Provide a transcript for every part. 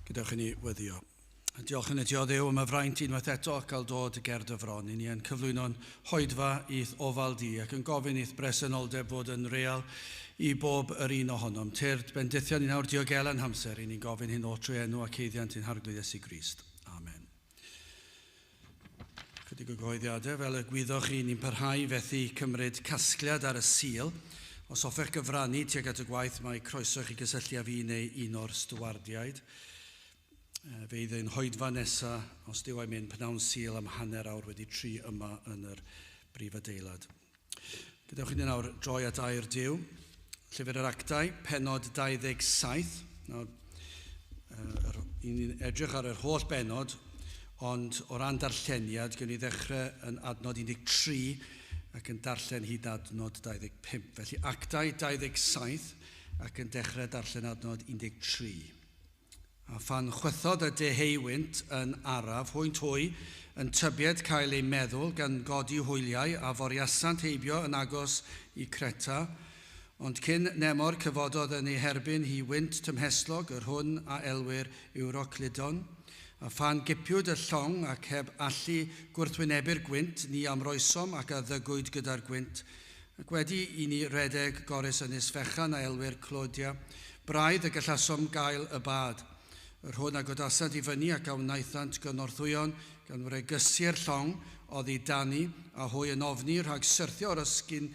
Gadewch i ni weddio. Diolch yn y ti o Dduw am y fraint unwaith eto cael dod ger dy fron. I ni yn cyflwyno'n hoedfa i'th ofal di ac yn gofyn i'th bresenoldeb fod yn real i bob yr un ohonom. Tyrd bendithion i nawr diogela'n hamser. I ni'n gofyn hyn o trwy enw ac haeddiant ein Harglwydd Iesu Grist. Amen. Chydig o gyhoeddiadau, fel y gwyddoch chi, ni'n parhau fethu cymryd casgliad ar y Sul. Os hoffech gyfrannu tuag at y gwaith, mae croeso i chi gysylltu â fi neu un o'r stiwardiaid. Fe fydd ein hoedfa nesa, os Duw a'i mynd, pnawn Sul am 3:30 yma yn yr brif adeilad. Gadewch i ni nawr droi at air Duw. Llyfr yr Actau, pennod 27. Nawr, uh, ni'n edrych ar yr holl bennod, ond o ran darlleniad, gwn i ddechrau yn adnod 13 ac yn darllen hyd adnod 25. Felly Actau 27 ac yn dechrau darllen adnod 13. A phan chwythodd y deheuwynt yn araf, hwynt hwy, yn tybied cael eu meddwl gan godi hwyliau, a foriasant heibio yn agos i Creta. Ond cyn nemor cyfododd yn ei herbyn hi wynt tymhestlog, yr hwn a elwir Euroclydon. A phan gipiwyd y llong, ac heb allu gwrthwynebu'r gwynt, ni amroesom ac a ddygwyd gyda'r gwynt. Ac wedi i ni redeg gorys ynys fechan a elwir Clodia, braidd y gallasom gael y bad. Yr hwn a godasant i fyny ac a wnaethant gynorthwyon gan wregysu'r llong oddi dani, a hwy yn ofni rhag syrthio o'r ysgyn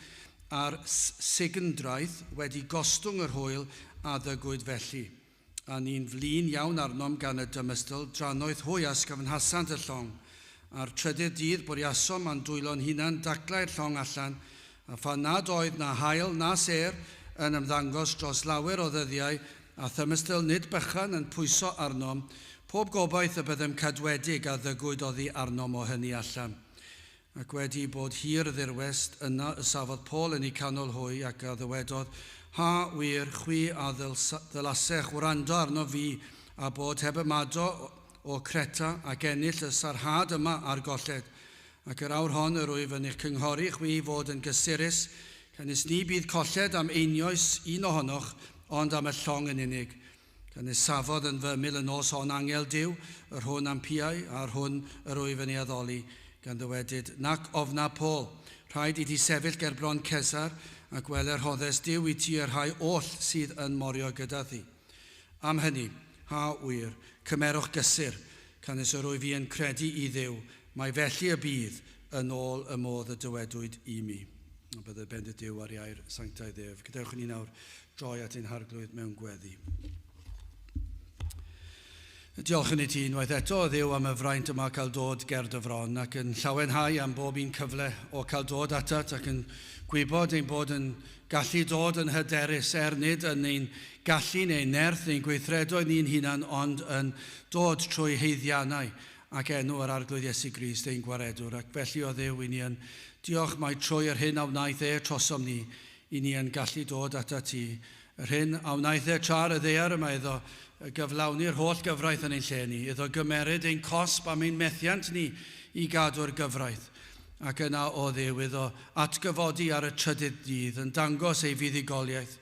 a'r sugndraeth wedi gostwng yr hwyl a ddygwyd felly. A ni'n flin iawn arnom gan y dymystl, drannoeth hwy a ysgyfnhasant y llong. A'r trydydd dydd bwriasom a'n dwylo'n hunan daclau'r llong allan, a phan nad oedd na haul na sêr yn ymddangos dros lawer o ddyddiau, a thymystl nid bychan yn pwyso arnom, pob gobaith y byddem cadwedig a ddygwyd oddi arnom o hynny allan. Ac wedi bod hir ddirwest, yna y safodd Paul yn eu canol hwy, ac a ddywedodd, Ha, wir, chwi a ddylasech wrando arnof fi, a bod heb ymado o Creta, ac ennill y sarhad yma a'r golled. Ac yr awr hon yr wyf yn eich cynghori chwi i fod yn gysurus, canys ni bydd colled am einioes un ohonoch, ond am y llong yn unig. Canys safodd yn fy ymyl y nos hon angel Duw, yr hwn a'm piau, a'r hwn yr wyf yn ei addoli, gan ddywedyd, Nac ofna, Paul, rhaid i ti sefyll ger bron Cesar, ac wele rhoddes Duw i ti y rhai oll sydd yn morio gyda thi. Am hynny, ha wir, cymerwch gysur, canys yr wyf i yn credu i Dduw, mai felly y bydd, yn ôl y modd y dywedwyd i mi. A bydded bendith Duw ar ei air sanctaidd ef. Gadewch i ni nawr droi at ein Harglwydd mewn gweddi. Diolch yn i ti unwaith eto, Dduw, am y fraint yma cael dod ger dy fron ac yn llawenhau am bob un cyfle o cael dod atat ac yn gwybod ein bod yn gallu dod yn hyderus er nid yn ein gallu neu nerth neu'n gweithredoedd ni'n hunan ond yn dod trwy haeddiannau ac enw yr Arglwydd Iesu Grist ein Gwaredwr ac felly o Dduw i ni yn diolch mai trwy yr hyn a wnaeth e trosom ni i ni yn gallu dod atat ti yr hyn a wnaeth e tra ar y ddaear yma iddo gyflawni'r holl gyfraith yn ein lle ni iddo gymeryd ein cosb am ein methiant ni i gadw'r gyfraith ac yna o Dduw iddo atgyfodi ar y trydydd dydd yn dangos ei fuddugoliaeth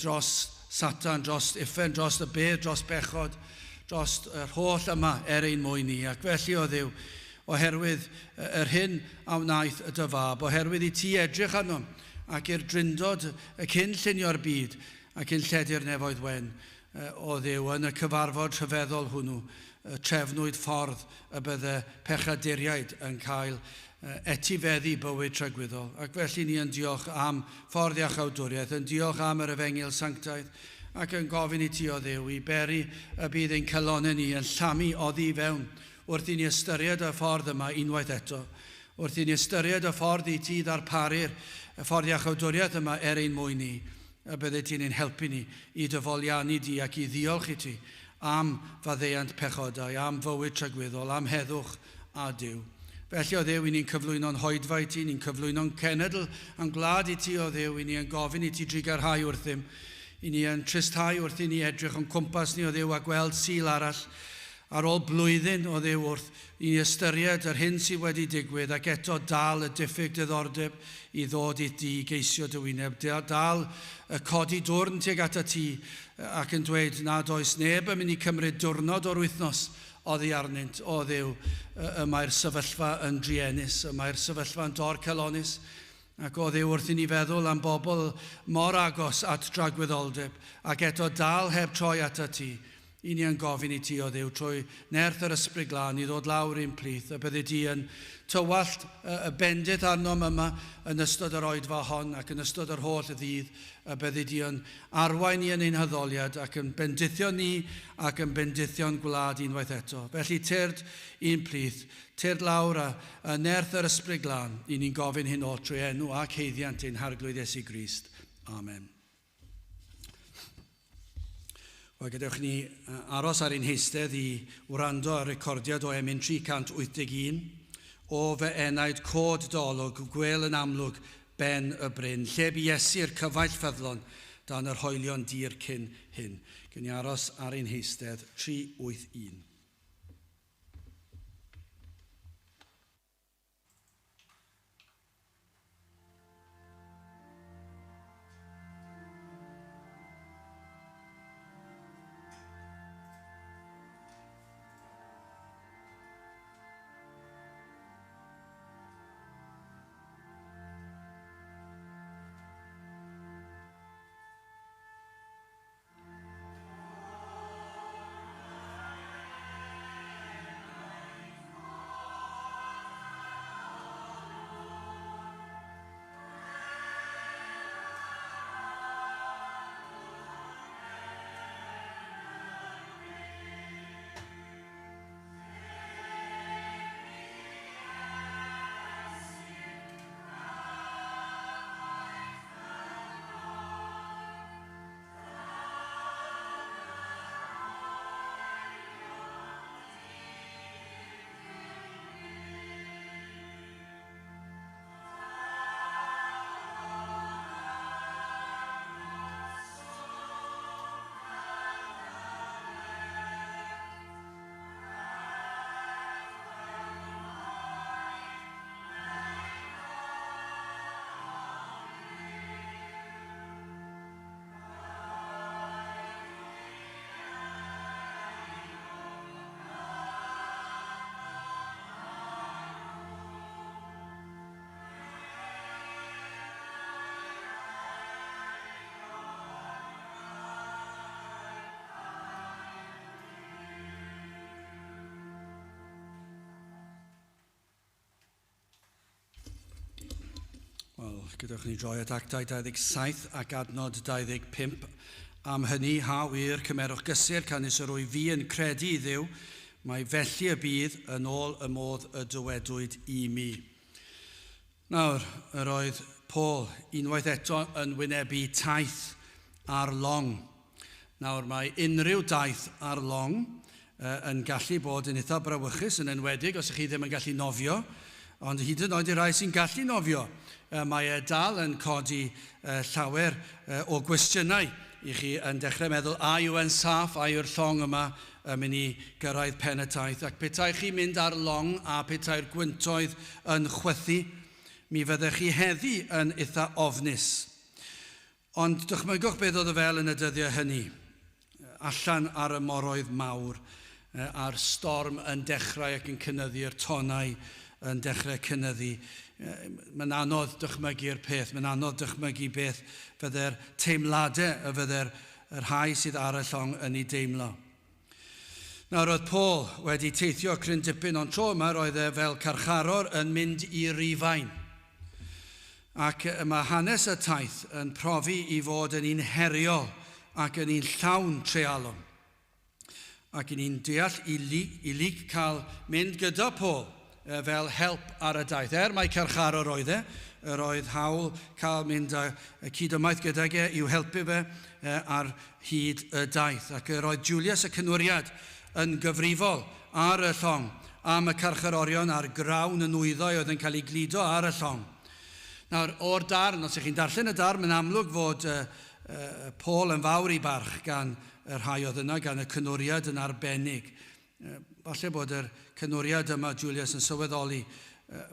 dros Satan, dros uffern, dros y bedd, dros bechod, dros yr holl yma er ein mwyn ni. Ac felly, o Dduw, oherwydd yr hyn a wnaeth y dy fab, oherwydd i ti edrych arnom, ac i'r drindod y cyn llunio'r byd, ac yn lledu'r nefoedd wen, o Dduw, yn y cyfarfod rhyfeddol hwnnw, trefnwyd ffordd y bydde pechaduriaid yn cael etifeddu bywyd tragwyddol. Ac felly ni yn diolch am ffordd iachawdwriaeth, yn diolch am yr efengyl sanctaidd, ac yn gofyn i ti, o Dduw, i beri y bydd ein calonnau ni yn llamu oddi i fewn wrth i ni ystyried y ffordd yma unwaith eto, wrth i ni ystyried y ffordd i ti ddarparu'r ffordd iachawdwriaeth yma er ein mwyn ni, y bydde ti'n ein helpu ni i dy foliannu di ac i ddiolch i ti am faddeuant pechodau, am fywyd tragwyddol, am heddwch a Duw. Felly, o Dduw, i ni'n cyflwyno'n hoedfa i ti, ni'n cyflwyno'n cenedl a'n gwlad i ti, o Dduw, i ni yn gofyn i ti drugarhau wrthym, i ni yn tristhau wrth i ni edrych o'n cwmpas ni, o Dduw, a gweld Sul arall. Ar ôl blwyddyn o Dduw wrth i ni ystyried yr hyn sydd wedi digwydd ac eto dal y diffyg diddordeb i ddod i di i geisio dy wyneb, dal y codi dwrn tuag atat ti ac yn dweud nad oes neb yn mynd i cymryd diwrnod o'r wythnos oddi arnynt, o Dduw, y mae'r sefyllfa yn druenus, y mae'r sefyllfa yn dorcalonnus, ac o Dduw, wrth i ni feddwl am bobl mor agos at dragwyddoldeb, ac eto dal heb troi atat ti, I ni yn gofyn i ti, O Dduw, trwy nerth yr Ysbryd Glân, i ddod lawr i'n plith, y byddi di yn tywallt y bendith arnom yma yn ystod yr oedfa hon ac yn ystod yr holl ddydd, y byddi di yn arwain ni yn ein haddoliad ac yn bendithio ni ac yn bendithio'n gwlad unwaith eto. Felly tyrd i'n plith, tyrd lawr a, a nerth yr Ysbryd Glân, i ni'n gofyn hyn oll trwy enw ac haeddiant ein Harglwydd Iesu Grist. Amen. Wel, gadewch ni aros ar ein heistedd i wrando ar recordiad o emyn 381 o fy enaid cod dy olwg, gwel yn amlwg ben y bryn, lle bu Iesu'r cyfaill ffyddlon dan yr hoelion dir cyn hyn. Gwn ni aros ar ein heistedd 381. Wel, gadewch ni droi at Actau 27 ac adnod 25. Am hynny, ha wir, cymerwch gysur, canys yr wyf fi yn credu i Dduw, mai felly y bydd yn ôl y modd y dywedwyd i mi. Nawr, yr oedd Paul unwaith eto yn wynebu taith ar long. Nawr, mae unrhyw daith ar long yn gallu bod yn eitha brawychus, yn enwedig os ych chi ddim yn gallu nofio, ond hyd yn oed i rai sy'n gallu nofio, mae e dal yn codi llawer o gwestiynau i chi yn dechrau meddwl, a yw e'n saff, a yw'r llong yma yn mynd i gyrraedd pen y taith? Ac petai chi'n mynd ar long a petai'r gwyntoedd yn chwythu, mi fyddech chi heddi yn eitha ofnus. Ond dychmygwch beth oedd y fel yn y dyddiau hynny, allan ar y moroedd mawr, a'r storm yn dechrau ac yn cynyddu, yr tonnau yn dechrau cynyddu. Mae'n anodd dychmygu'r peth, mae'n anodd dychmygu beth fydde'r teimladau y fydde'r rhai sydd ar y llong yn ei deimlo. Nawr, roedd Paul wedi teithio cryn dipyn, ond tro yma roedd e fel carcharor yn mynd i Rufain. Ac mae hanes y taith yn profi i fod yn un heriol ac yn un llawn treialon. Ac i ni'n deall i, i Luc cael mynd gyda Paul fel help ar y daith. Er mai carcharor oedd e, yr oedd hawl cael mynd â cydymaith gydag e i'w helpu fe ar hyd y daith. Ac yr oedd Julius y cynwriad yn gyfrifol ar y llong am y carcharorion a'r grawn y nwyddau oedd yn cael ei gludo ar y llong. Nawr, o'r darn, os ych chi'n darllen y darn, mae'n amlwg fod Paul yn fawr ei barch gan y rhai oedd yna, gan y cynwriad yn arbennig. Falle bod yr cynwriad yma, Julius, yn sylweddoli,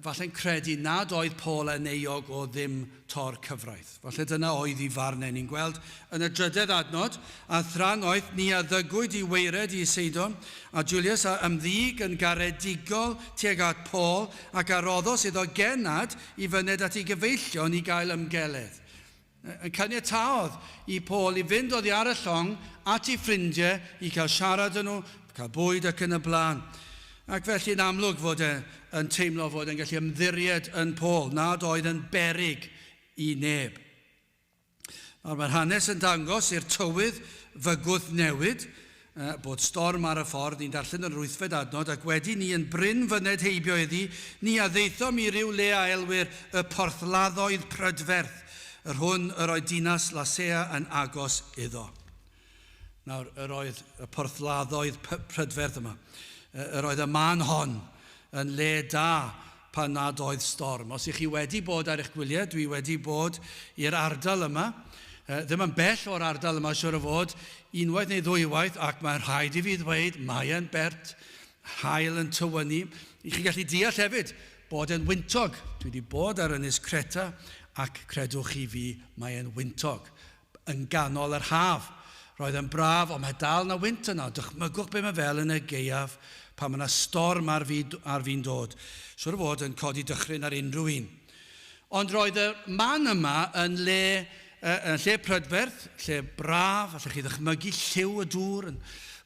falle'n credu nad oedd Paul yn euog o ddim tor cyfraith. Falle dyna oedd ei farn e. Ni'n gweld yn y drydedd adnod, a thrannoeth ni a ddygwyd i waered i Seidon, a Julius a ymddug yn garedigol tuag at Paul, ac a roddos iddo gennad i fyned at ei gyfeillion i gael ymgeledd. Yn caniataodd i Paul i fynd oddi ar y llong at ei ffrindiau i cael siarad â nhw, cael bwyd ac yn y blaen. Ac felly yn amlwg fod e yn teimlo fod e'n gallu ymddiried yn Paul, nad oedd yn beryg i neb. Nawr mae'r hanes yn dangos i'r tywydd fygwth newid, bod storm ar y ffordd, ni'n darllen yn yr wythfed adnod, ac wedi ni yn brin fyned heibio iddi, ni a ddaethom i ryw le a elwir y porthladdoedd prydferth, yr hwn yr oedd dinas Lasea yn agos iddo. Nawr, yr oedd y porthladdoedd prydferth yma, yr oedd y man hon yn le da pan nad oedd storm. Os ych chi wedi bod ar eich gwyliau, dwi wedi bod i'r ardal yma, ddim yn bell o'r ardal yma siwr o fod, unwaith neu ddwywaith, ac mae'n rhaid i fi ddweud, mae e'n bert, haul yn tywynnu. I chi gallu deall hefyd bod e'n wyntog. Dwi wedi bod ar ynys Creta, ac credwch chi fi, mae e'n wyntog. Yn ganol yr haf. Roedd yn braf, ond mae dal na wynt yno. Dychmygwch be mae fel yn y gaeaf pan mae yna storm ar, fi, ar fi'n dod. Siwr o fod yn codi dychryn ar unrhyw un. Ond roedd y man yma yn le, yn lle prydferth, lle braf, allwch chi ddychmygu lliw y dŵr yn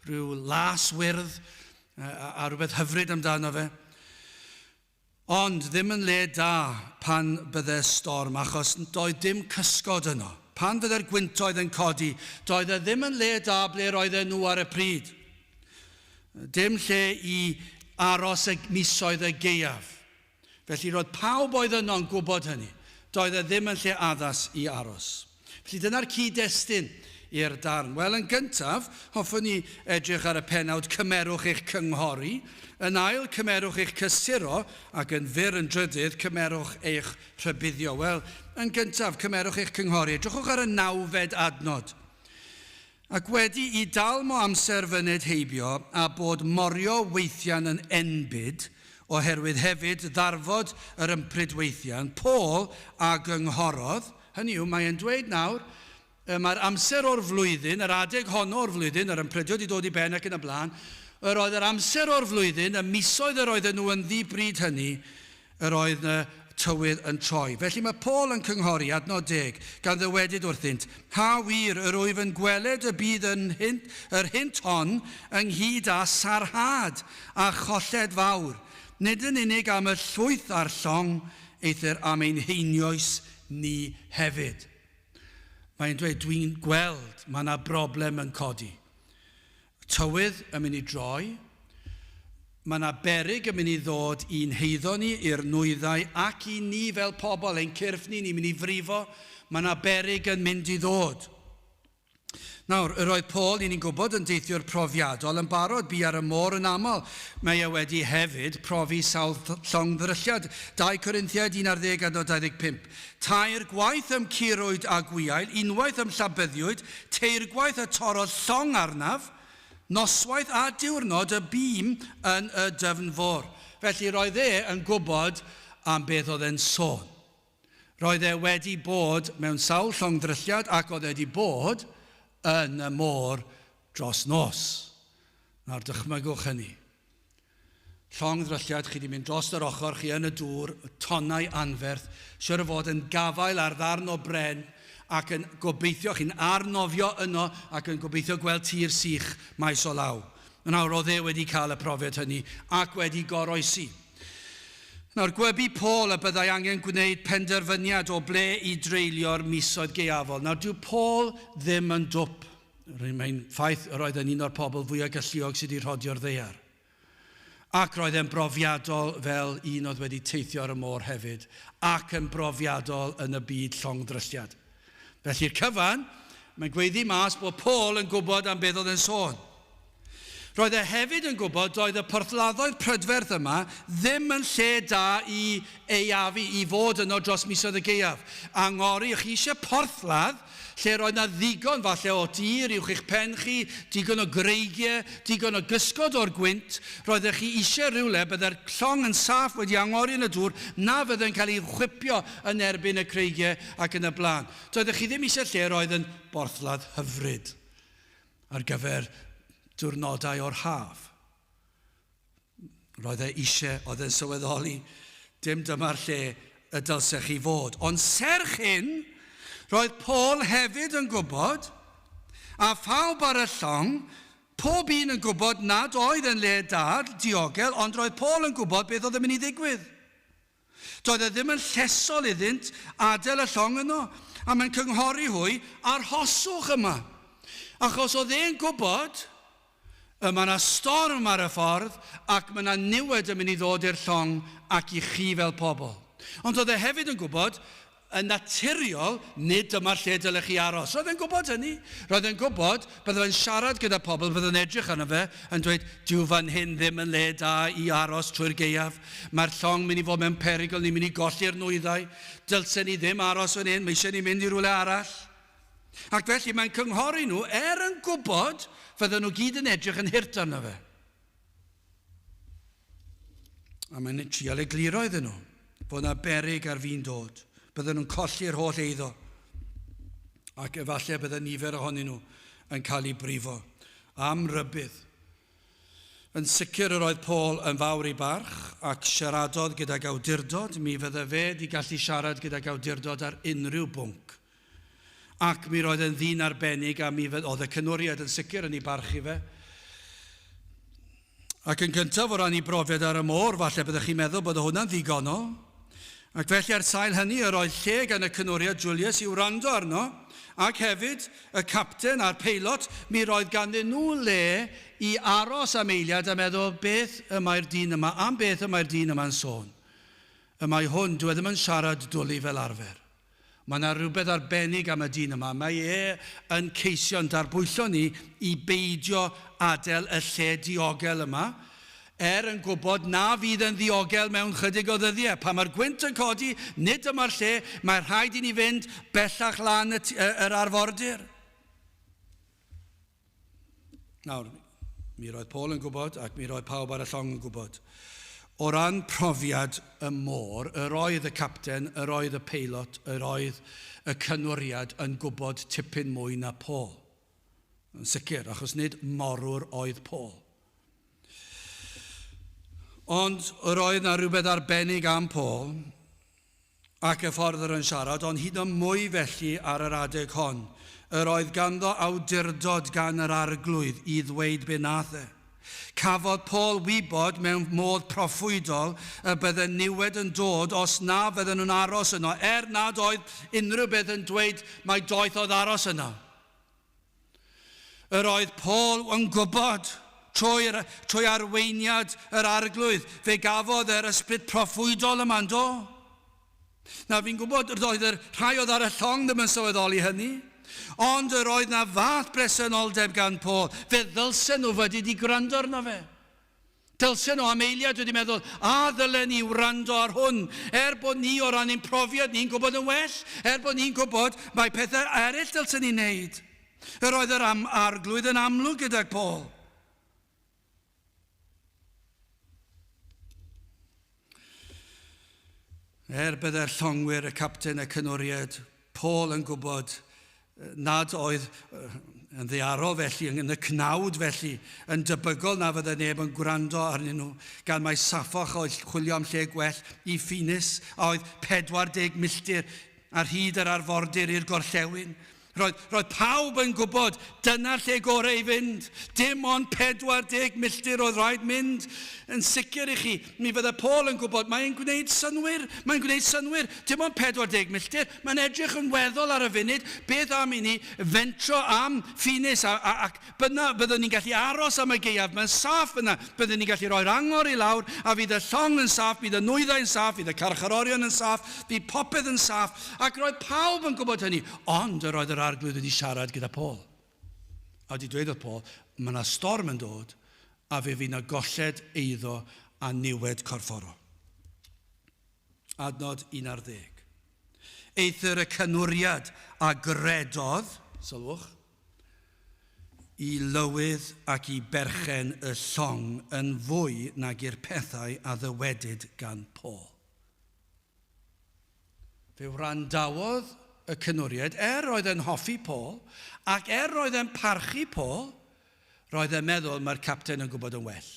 rhyw las wyrdd a, a rhywbeth hyfryd amdano fe. Ond ddim yn le da pan bydde storm, achos doedd dim cysgod yno. Pan fydde'r gwyntoedd yn codi, doedd e ddim yn le da ble roedden nhw ar y pryd. Dim lle i aros y misoedd y gaeaf. Felly roedd pawb oedd yno'n gwybod hynny. Doedd e ddim yn lle addas i aros. Felly dyna'r cyd-destun i'r darn. Wel, yn gyntaf, hoffwn i edrych ar y pennawd 'Cymerwch eich cynghori', yn ail, 'Cymerwch eich cysuro', ac yn fyr yn drydydd, 'Cymerwch eich rhybuddio'. Wel, yn gyntaf, cymerwch eich cynghori. Edrychwch ar y nawfed adnod. Ac wedi i dalm o amser fyned heibio, a bod morio weithian yn enbyd, oherwydd hefyd ddarfod yr ympryd weithian, Paul a gynghorodd, hynny yw, mae e'n dweud nawr, y mae'r amser o'r flwyddyn, yr adeg honno o'r flwyddyn, yr ymprydio wedi dod i ben ac yn y blaen, yr oedd yr amser o'r flwyddyn, y misoedd yr oedden nhw ynddi bryd hynny, Yr oedd y tywydd yn troi. Felly mae Paul yn cynghori, adnod deg, gan ddywedyd wrthynt, Ha wir, yr wyf yn gweled y bydd yn hynt, yr hynt hon ynghyd â sarhad a cholled fawr, nid yn unig am y llwyth a'r llong, eithr am ein heinioes ni hefyd. Mae'n dweud, dwi'n gweld, mae yna broblem yn codi. Tywydd yn mynd i droi, mae yna beryg yn mynd i ddod i'n heiddo ni, i'r nwyddau ac i ni fel pobl, ein cyrff ni, ni'n mynd i frifo, mae yna beryg yn mynd i ddod. Nawr, yr oedd Paul, i ni'n gwybod, yn deithiwr profiadol yn barod, bu ar y môr yn aml. Mae e wedi hefyd profi sawl llongddrylliad, 2 Corinthiaid 11 adnod 25. Tair gwaith y'm curwyd â gwiail, unwaith y'm llabyddiwyd, teirgwaith y torrodd llong arnaf, noswaith a diwrnod y bûm yn y dyfn fôr. Felly roedd e yn gwybod am beth oedd e'n sôn. Roedd e wedi bod mewn sawl llongddrylliad ac oedd e wedi bod yn y môr dros nos. Nawr dychmygwch hynny. Llong ddrylliad, chi 'di mynd dros yr ochr, chi yn y dŵr, tonnau anferth, siwr o fod yn gafael ar ddarn o bren ac yn gobeithio, chi'n arnofio yno ac yn gobeithio gweld tir sych maes o law. Nawr, oedd e wedi cael y profiad hynny ac wedi goroesi. Nawr, gwybu Paul y byddai angen gwneud penderfyniad o ble i dreulio'r misoedd gaeafol. Nawr, dyw Paul ddim yn dwp. Mae'n ffaith yr oedd yn un o'r pobl fwyaf galluog sydd wedi rhodio'r ddaear. Ac roedd e'n brofiadol fel un oedd wedi teithio ar y môr hefyd, ac yn brofiadol yn y byd llongddrylliad. Felly'r cyfan, mae'n gweiddi mas bod Paul yn gwybod am beth oedd e'n sôn. Roedd e hefyd yn gwybod doedd y porthladdoedd prydferth yma ddim yn lle da i aeafu, i fod yno dros misoedd y gaeaf. Angori, o'ch chi eisiau porthladd lle roedd 'na ddigon falle o dir uwch eich pen chi, digon o greigiau, digon o gysgod o'r gwynt, roeddech chi eisiau rhywle bydde'r llong yn saff wedi angori yn y dŵr, na fydde'n cael ei chwipio yn erbyn y creigiau ac yn y blaen. Doeddech chi ddim eisiau lle roedd yn borthladd hyfryd ar gyfer diwrnodau o'r haf. Roedd e eisiau, oedd e'n sylweddoli, dim dyma'r lle y dylsech chi fod. Ond serch hyn, roedd Paul hefyd yn gwybod, a phawb ar y llong, pob un yn gwybod nad oedd yn le da, diogel, ond roedd Paul yn gwybod beth oedd yn mynd i ddigwydd. Doedd e ddim yn llesol iddynt adael y llong yno, a mae'n cynghori hwy, arhoswch yma. Achos oedd e'n gwybod, y mae yna storm ar y ffordd ac mae yna niwed yn mynd i ddod i'r llong ac i chi fel pobl. Ond oedd e hefyd yn gwybod, Yn naturiol, nid dyma'r lle dylech chi aros. Roedd e'n gwybod hynny. Roedd e'n gwybod, bydde fe'n siarad gyda pobl, bydde fe'n edrych arno fe yn dweud, dyw fan hyn ddim yn le da i aros trwy'r gaeaf. Mae'r llong mynd i fod mewn perygl, ni'n mynd i golli'r nwyddau. Dylsen ni ddim aros fan hyn, mae eisiau ni mynd i rywle arall. Ac felly mae'n cynghori nhw, er yn gwybod, fydden nhw gyd yn edrych yn hurt arno fe. A mae'n trial egluro iddyn nhw fod yna beryg ar fin dod. Bydden nhw'n colli'r holl eiddo. Ac efallai bydde nifer ohonyn nhw yn cael eu brifo. Am rybudd. Yn sicr yr oedd Paul yn fawr ei barch ac siaradodd gydag awdurdod. Mi fydde fe wedi gallu siarad gydag awdurdod ar unrhyw bwnc. Ac mi roedd e'n ddyn arbennig a mi oedd y cynwriad yn sicr yn ei barchu fe. Ac yn gyntaf o ran ei brofiad ar y môr, falle byddech chi'n meddwl bod hwnna'n ddigonol. Ac felly ar sail hynny yr oedd lle gan y cynwriad Julius i wrando arno, ac hefyd y capten a'r peilot, mi roedd ganddyn nhw le i aros am eiliad a meddwl beth y mae'r dyn yma, am beth y mae'r dyn yma'n sôn. Y mae hwn, dyw e ddim yn siarad dwli fel arfer. Mae yna rhywbeth arbennig am y dyn yma. Mae e yn ceisio'n darbwyllo ni i beidio adael y lle diogel yma, er yn gwybod na fydd yn ddiogel mewn chydig o ddyddiau. Pan mae'r gwynt yn codi, nid dyma'r lle, mae rhaid i ni fynd bellach lan y, yr arfordir. Nawr, mi roedd Paul yn gwybod ac mi roedd pawb ar y llong yn gwybod. O ran profiad y môr, yr oedd y capten, yr oedd y peilot, yr oedd y cynwriad yn gwybod tipyn mwy na Paul. Yn sicr, achos nid morwr oedd Paul. Ond yr oedd na rhywbeth arbennig am Paul, ac y ffordd yr yn siarad, ond hyd yn mwy felly ar yr adeg hon. Yr oedd ganddo awdurdod gan yr Arglwydd i ddweud be nath e. Cafodd Paul wybod mewn modd proffwydol y bydde niwed yn dod os na fydden nhw'n aros yno, er nad oedd unrhyw beth yn dweud mai doeth oedd aros yno. Yr oedd Paul yn gwybod, trwy, trwy arweiniad yr Arglwydd, fe gafodd yr ysbryd proffwydol yma, yn do? Na, fi'n gwybod, roedd yr rhai oedd ar y llong ddim yn sylweddoli hynny. Ond yr oedd na fath bresenoldeb gan Paul. Fe ddylsen nhw fod wedi gwrando arno fe. Dylsen nhw am eiliad wedi meddwl, a ddylen ni wrando ar hwn, er bod ni o ran ein profiad ni'n gwybod yn well, er bod ni'n gwybod mae pethau eraill dylsen ni wneud. Yr oedd yr am arglwydd yn amlwg gydag Paul. Er byddai'r llongwyr, y capten, y cynwriad, Paul yn gwybod nad oedd yn ddaearol felly, yn y cnawd felly, yn debygol na fyddai neb yn gwrando arnyn nhw, gan mai saffach oedd chwilio am lle gwell i Ffenus, a oedd 40 milltir ar hyd yr arfordir i'r gorllewin. Roedd, roedd pawb yn gwybod dyna'r lle gorau i fynd. Dim ond 40 milltir oedd rhaid mynd. Yn sicr i chi, mi fydde Paul yn gwybod, mae'n gwneud synnwyr, mae'n gwneud synnwyr. Dim ond 40 milltir, mae'n edrych yn weddol ar y funud. Beth am i ni fentro am Ffenus a, a, ac Byna, byddwn ni'n gallu aros am y gaeaf, mae'n saff yna. Byddwn ni'n gallu rhoi'r angor i lawr, a fydd y llong yn saff, bydd y nwyddau yn saff, fydd y carcharorion yn saff, bydd popeth yn saff. Ac roedd pawb yn gwybod hynny. Ond yr oedd yr arglwydd wedi siarad gyda Paul. A wedi dweud wrth Paul, mae yna storm yn dod, A fe fu 'na golled eiddo a niwed corfforol. Adnod 11. Eithr y cynwriad a gredodd, sylwch, i lywydd ac i berchen y llong yn fwy nag i'r pethau a ddywedid gan Paul. Fe wrandawodd y cynwriaid, er roedd e'n hoffi Paul, ac er roedd e'n parchu Paul, roedd e'n meddwl mae'r capten yn gwybod yn well.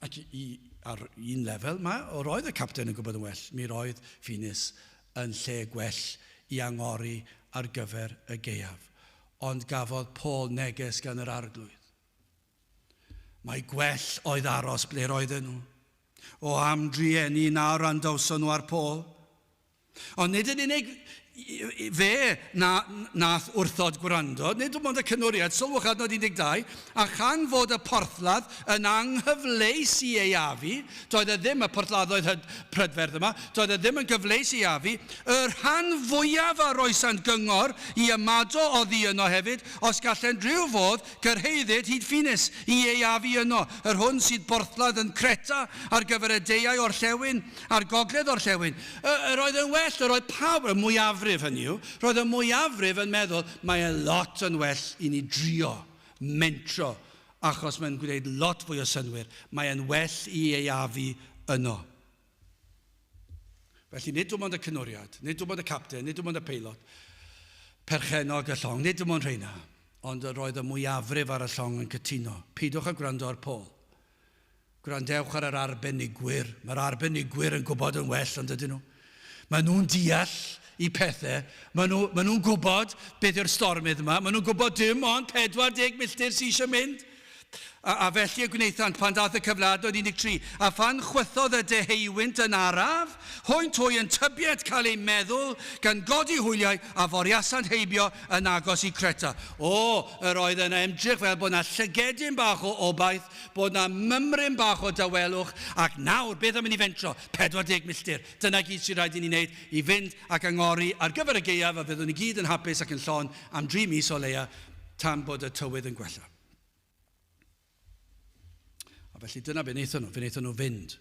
Ac i, ar un lefel, mae, o roedd y capten yn gwybod yn well. Mi roedd Phoenix yn lle gwell i angori ar gyfer y gaeaf. Ond gafodd Paul neges gan yr arglwydd. Mae gwell oedd aros ble roedden nhw. O am drueni na wrandawson nhw ar Paul. Ond nid yn unig fe na, nath wrthod gwrando, nid dim ond y cynwriad, sylwch adnod 12, a chan fod y porthladd yn anghyfleus i eiafu, doedd e ddim, y porthladdoedd hyd prydferth yma, doedd e ddim yn gyfleus i eiafu, y rhan fwyaf a roesant gyngor i ymado oddi yno hefyd, os gallent rhyw fodd Cyrhaeddid hyd Ffines i aeafu yno, yr hwn sydd borthladd yn Creta ar gyfer y deuau orllewin a'r gogledd orllewin. Y, yr oedd yn well, yr oedd pawb, y mwyafrif hynny yw, roedd y mwyafrif yn meddwl, mae e lot yn well i ni drio, mentro, achos mae'n gwneud lot fwy o synnwyr, mae e'n well i aeafu yno. Felly nid dim ond y cynwriad, nid dim ond y capten, nid dim ond y peilot, perchennog y llong, nid dim ond rheina, ond yr oedd y mwyafrif ar y llong yn cytuno. Peidiwch â gwrando ar Paul. Gwrandewch ar yr arbenigwyr. Mae'r arbenigwyr yn gwybod yn well, ond ydyn nhw? Maen nhw'n deall i pethau. Maen nhw, maen nhw'n gwybod beth yw'r stormydd yma. Maen nhw'n gwybod dim ond 40 milltir sydd eisiau mynd. A, a felly y gwnaethant pan daeth y cyfle, adnod 13, a phan chwythodd y deheuwynt yn araf, hwynt hwy yn tybied cael eu meddwl, gan godi hwyliau, a foriasant heibio yn agos i Creta. O, yr oedd yna ymdrech fel bod yna llygedyn bach o obaith, bod yna mymryn bach o dawelwch, ac nawr, beth am i ni fentro? 40 milltir. Dyna gyd sy'n rhaid i ni wneud, i fynd ac angori ar gyfer y gaeaf, a fyddwn ni gyd yn hapus ac yn llon am dri mis o leia, tan bod y tywydd yn gwella. A felly dyna be wnaethon nhw. Fe wnaethon nhw fynd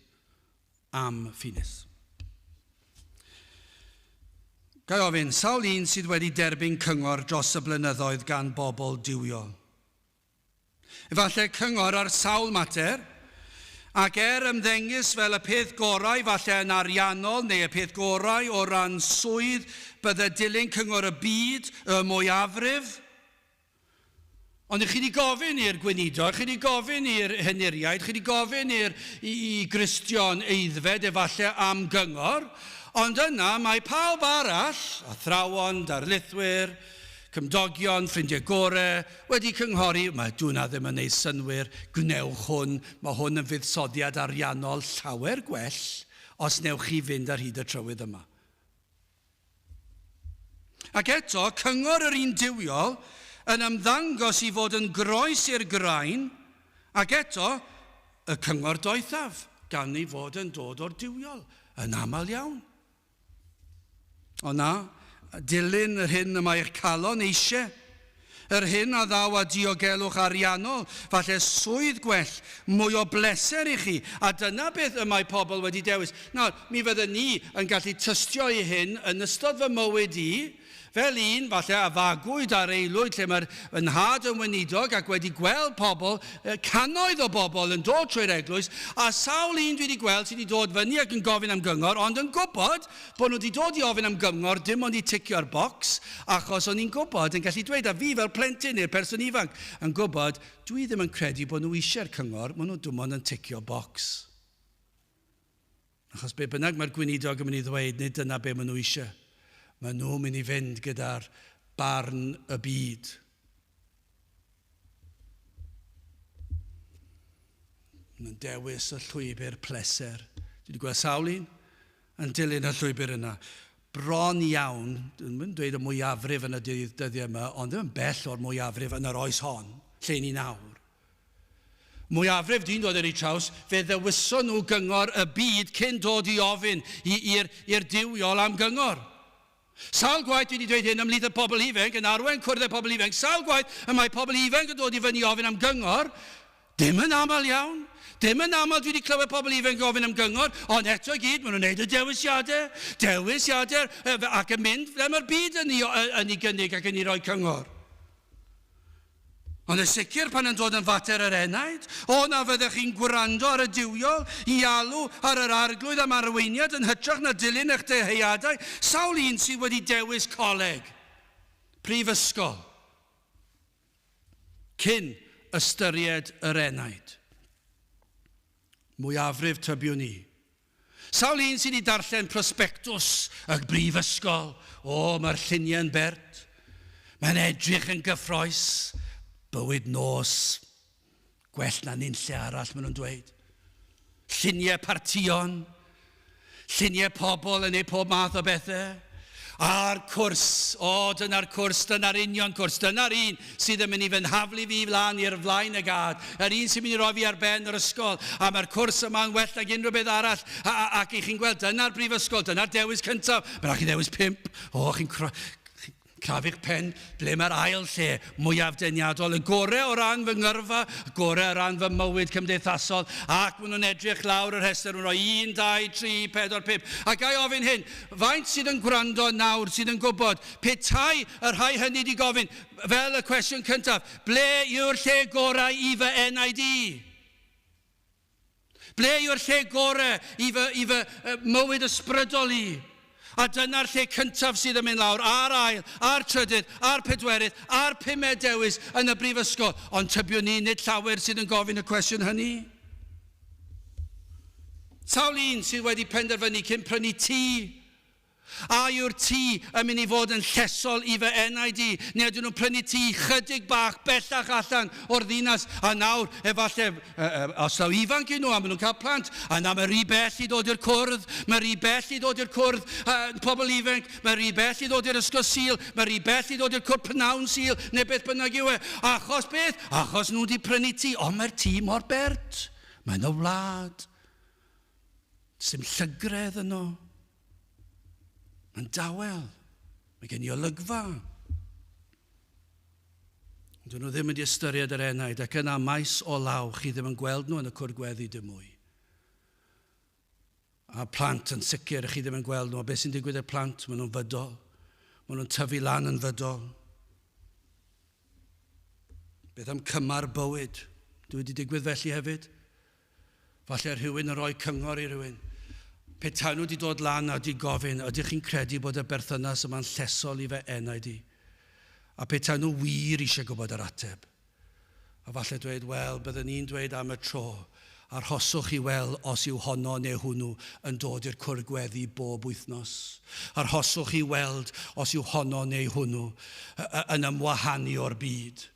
am Ffines. Ga i ofyn, sawl un sydd wedi derbyn cyngor dros y blynyddoedd gan bobl duwiol? Efallai cyngor ar sawl mater, ac er ymddengys fel y peth gorau falle yn ariannol neu y peth gorau o ran swydd, bydde dilyn cyngor y byd, y mwyafrif, Ond chi wedi gofyn i'r gweinidog, chi wedi gofyn i'r henuriaid, chi wedi gofyn i'r i, i Gristion aeddfed efallai am gyngor, ond yna mae pawb arall, athrawon, darlithwyr, cymdogion, ffrindiau gore, wedi cynghori, mae dwna ddim yn neud synnwyr, gwnewch hwn, mae hwn yn fuddsoddiad ariannol llawer gwell os newch chi fynd ar hyd y trywydd yma. Ac eto, cyngor yr un duwiol yn ymddangos i fod yn groes i'r graen, ac eto, y cyngor doethaf, gan ei fod yn dod o'r duwiol, yn aml iawn. O na, dilyn yr hyn y mae eich calon eisiau, Yr hyn a ddaw â diogelwch ariannol, falle swydd gwell, mwy o bleser i chi, a dyna beth y mae pobl wedi dewis. Nawr, mi fydden ni yn gallu tystio i hyn yn ystod fy mywyd i, fel un, falle, a fagwyd ar aelwyd lle mae'r fy nhad yn weinidog ac wedi gweld pobl, cannoedd o bobl yn dod trwy'r eglwys, a sawl un dwi wedi gweld sydd wedi dod fyny ac yn gofyn am gyngor, ond yn gwybod Bod nhw wedi dod i ofyn am gyngor dim ond i ticio'r bocs, achos o'n i'n gwybod, yn gallu dweud, a fi fel plentyn neu'r person ifanc yn gwybod, dwi ddim yn credu bod nhw eisiau'r cyngor, maen nhw dim ond yn ticio bocs. Achos be bynnag mae'r gweinidog yn mynd i ddweud, nid dyna be maen nhw eisiau. Maen nhw'n mynd i fynd gyda'r barn y byd. Maen nhw'n dewis y llwybr pleser. Dwi wedi gweld sawl un yn dilyn y llwybr yna. Bron iawn, dwi'n mynd dweud y mwyafrif yn y dydd, dyddiau yma, ond ddim yn bell o'r mwyafrif yn yr oes hon, lle ni nawr. Mwyafrif dwi'n dod ar eu traws, fe ddewison nhw gyngor y byd cyn dod i ofyn i'r duwiol am gyngor. Sawl gwaith dwi wedi dweud hyn ymhlith y pobl ifanc, yn arwain cwrdd y pobl ifanc, sawl gwaith y mae pobl ifanc yn dod i fyny i ofyn am gyngor, Dim yn aml iawn. Dim yn aml dwi wedi clywed pobl ifanc gofyn am gyngor, ond eto i gyd, maen nhw'n gwneud y dewisiadau, dewisiadau, ac yn mynd fel mae'r byd yn ei, yn ei gynnig ac yn ei roi cyngor. Ond yn sicr pan yn dod yn fater yr enaid, o na fyddech chi'n gwrando ar y duwiol i alw ar yr arglwydd am arweiniad yn hytrach na dilyn eich dyheadau, sawl un sydd wedi dewis coleg, prifysgol, cyn ystyried yr enaid? Mwyafrif tybiwn i. Sawl un sydd wedi darllen prosbectws y brifysgol? O, mae'r lluniau'n bert. Mae'n edrych yn gyffroes. Bywyd nos. Gwell na nunlle arall, maen nhw'n dweud. Lluniau partïon. Lluniau pobl yn ei pob math o bethau. A'r cwrs, o, dyna'r cwrs, dyna'r union cwrs, dyna'r un sydd yn mynd i fy nhaflu fi lan i'r flaen y gad, yr un sy'n mynd i roi fi ar ben yr ysgol, a mae'r cwrs yma'n well nag unrhyw beth arall, a, a, ac i chi'n gweld, dyna'r brifysgol, dyna'r dewis cyntaf, mae rhaid chi ddewis pump, o, chi'n Crafu'ch pen, ble mae'r ail lle mwyaf deniadol, y gorau o ran fy ngyrfa, y gorau o ran fy mywyd cymdeithasol, ac maen nhw'n edrych lawr y rhestr, maen nhw'n rhoi 1, 2, 3, 4, 5. A ga i ofyn hyn, faint sydd yn gwrando nawr sydd yn gwybod, petai y rhai hynny wedi gofyn, fel y cwestiwn cyntaf, ble yw'r lle gorau i fy enaid i? Ble yw'r lle gorau i fy, i fy mywyd ysbrydol i? A dyna'r lle cyntaf sydd yn mynd lawr, a'r ail, a'r trydydd, a'r pedwerydd, a'r pumed dewis yn y brifysgol. Ond tybiwn ni, nid llawer sydd yn gofyn y cwestiwn hynny. Sawl un sydd wedi penderfynu cyn prynu tŷ A yw'r tŷ yn mynd i fod yn llesol i fy enaid i, neu ydyn nhw'n prynu tŷ chydig bach bellach allan o'r ddinas, a nawr, efallai, os taw ifanc yw nhw a maen nhw'n cael plant, a na mae rhy bell i ddod i'r cwrdd, mae rhy bell i ddod i'r cwrdd, pobl ifanc, mae rhy bell i ddod i'r ysgol Sul, mae rhy bell i ddod i'r cwrdd pnawn Sul, neu beth bynnag yw e. Achos beth? Achos nhw wedi prynu tŷ, ond mae'r tŷ mor bert, mae'n y wlad. Sdim llygredd yno. Mae'n dawel. Mae gen i olygfa. Ond dyn nhw ddim wedi ystyried yr enaid ac yna maes o law chi ddim yn gweld nhw yn y cwr gweddi dim mwy. A plant yn sicr chi ddim yn gweld nhw. A beth sy'n digwydd i'r plant? Maen nhw'n fydol. Maen nhw'n tyfu lan yn fydol. Beth am cymar bywyd? Dwi wedi digwydd felly hefyd. Falle rhywun yn rhoi cyngor i rhywun. Petai nhw wedi dod lan a wedi gofyn, ydych chi'n credu bod y berthynas yma'n llesol i fy enaid i? A petai nhw wir eisiau gwybod yr ateb. A falle dweud, wel, byddwn ni'n dweud am y tro, arhoswch i weld os yw honno neu hwnnw yn dod i'r cwrdd gweddi bob wythnos. Arhoswch i weld os yw honno neu hwnnw yn ymwahanu o'r byd.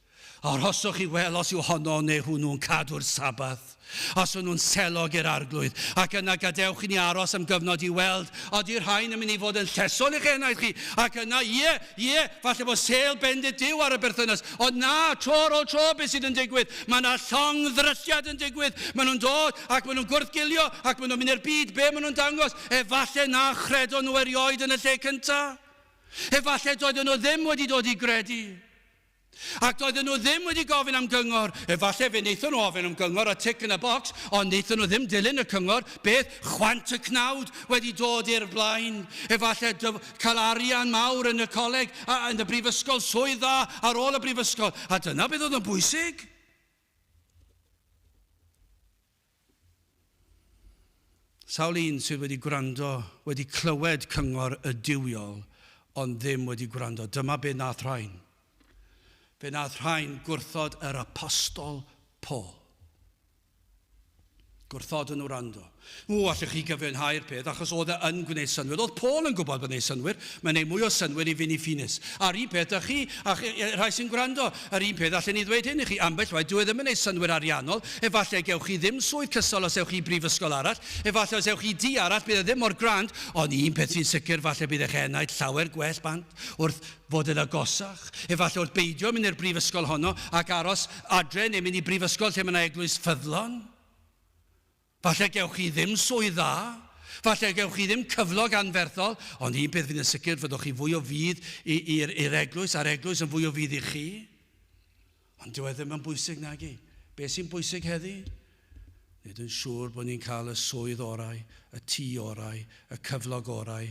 Arhoswch i weld os yw honno neu hwnnw'n cadw'r Sabath, os ŷn nhw'n selog i'r Arglwydd, ac yna gadewch i ni aros am gyfnod i weld odi rhain yn mynd i fod yn llesol i'ch enaid chi, ac yna, ie, ie, falle bod sêl bendith Duw ar y berthynas, ond na, tro ar ôl tro beth sydd yn digwydd, mae yna llong ddrylliad yn digwydd, maen nhw'n dod ac maen nhw'n gwrthgilio ac maen nhw'n mynd i'r byd, be maen nhw'n dangos? Efallai na chredon nhw erioed yn y lle cyntaf. Efallai doedden nhw ddim wedi dod i gredu. Ac doedden nhw ddim wedi gofyn am gyngor. Efallai fe wnaethon nhw ofyn am gyngor a tick in a box, ond wnaethon nhw ddim dilyn y cyngor. Beth? Chwant y cnawd wedi dod i'r blaen. Efallai cael arian mawr yn y coleg, a, yn y brifysgol, swydd dda ar ôl y brifysgol. A dyna beth oedd yn bwysig. Sawl un sydd wedi gwrando, wedi clywed cyngor y duwiol, ond ddim wedi gwrando. Dyma be nath rhain. Fe nath rhain gwrthod yr apostol Paul. Gwrthod yn wrando. O, allwch chi gyfiawnhau'r peth, achos oedd e yn gwneud synnwyr. Oedd Paul yn gwybod bod yn gwneud synnwyr. Mae'n gwneud mwy o synnwyr i Vinnie Finnis. A'r un peth â chi, a chi, rhai sy'n gwrando, yr un peth allen ni ddweud hyn i chi. Ambell waith, dyw e ddim yn gwneud synnwyr ariannol. Efallai gewch chi ddim swydd cystal os ewch chi i brifysgol arall. Efallai os ewch chi i dŷ arall, bydd e ddim mor grand. Ond un peth sy'n sicr, falle bydd eich enaid llawer gwell bant wrth fod yn agosach. Efallai wrth beidio mynd i'r brifysgol honno ac aros adre neu mynd i brifysgol lle mae yna eglwys ffyddlon. Falle gewch chi ddim swydd dda, falle gewch chi ddim cyflog anferthol, ond un peth fydd yn sicr, fyddwch chi fwy o fudd i'r eglwys, a'r eglwys yn fwy o fudd i chi. Ond dyw e ddim yn bwysig nag i. Be sy'n bwysig heddi? Nid yn siŵr bod ni'n cael y swydd orau, y tŷ orau, y cyflog orau,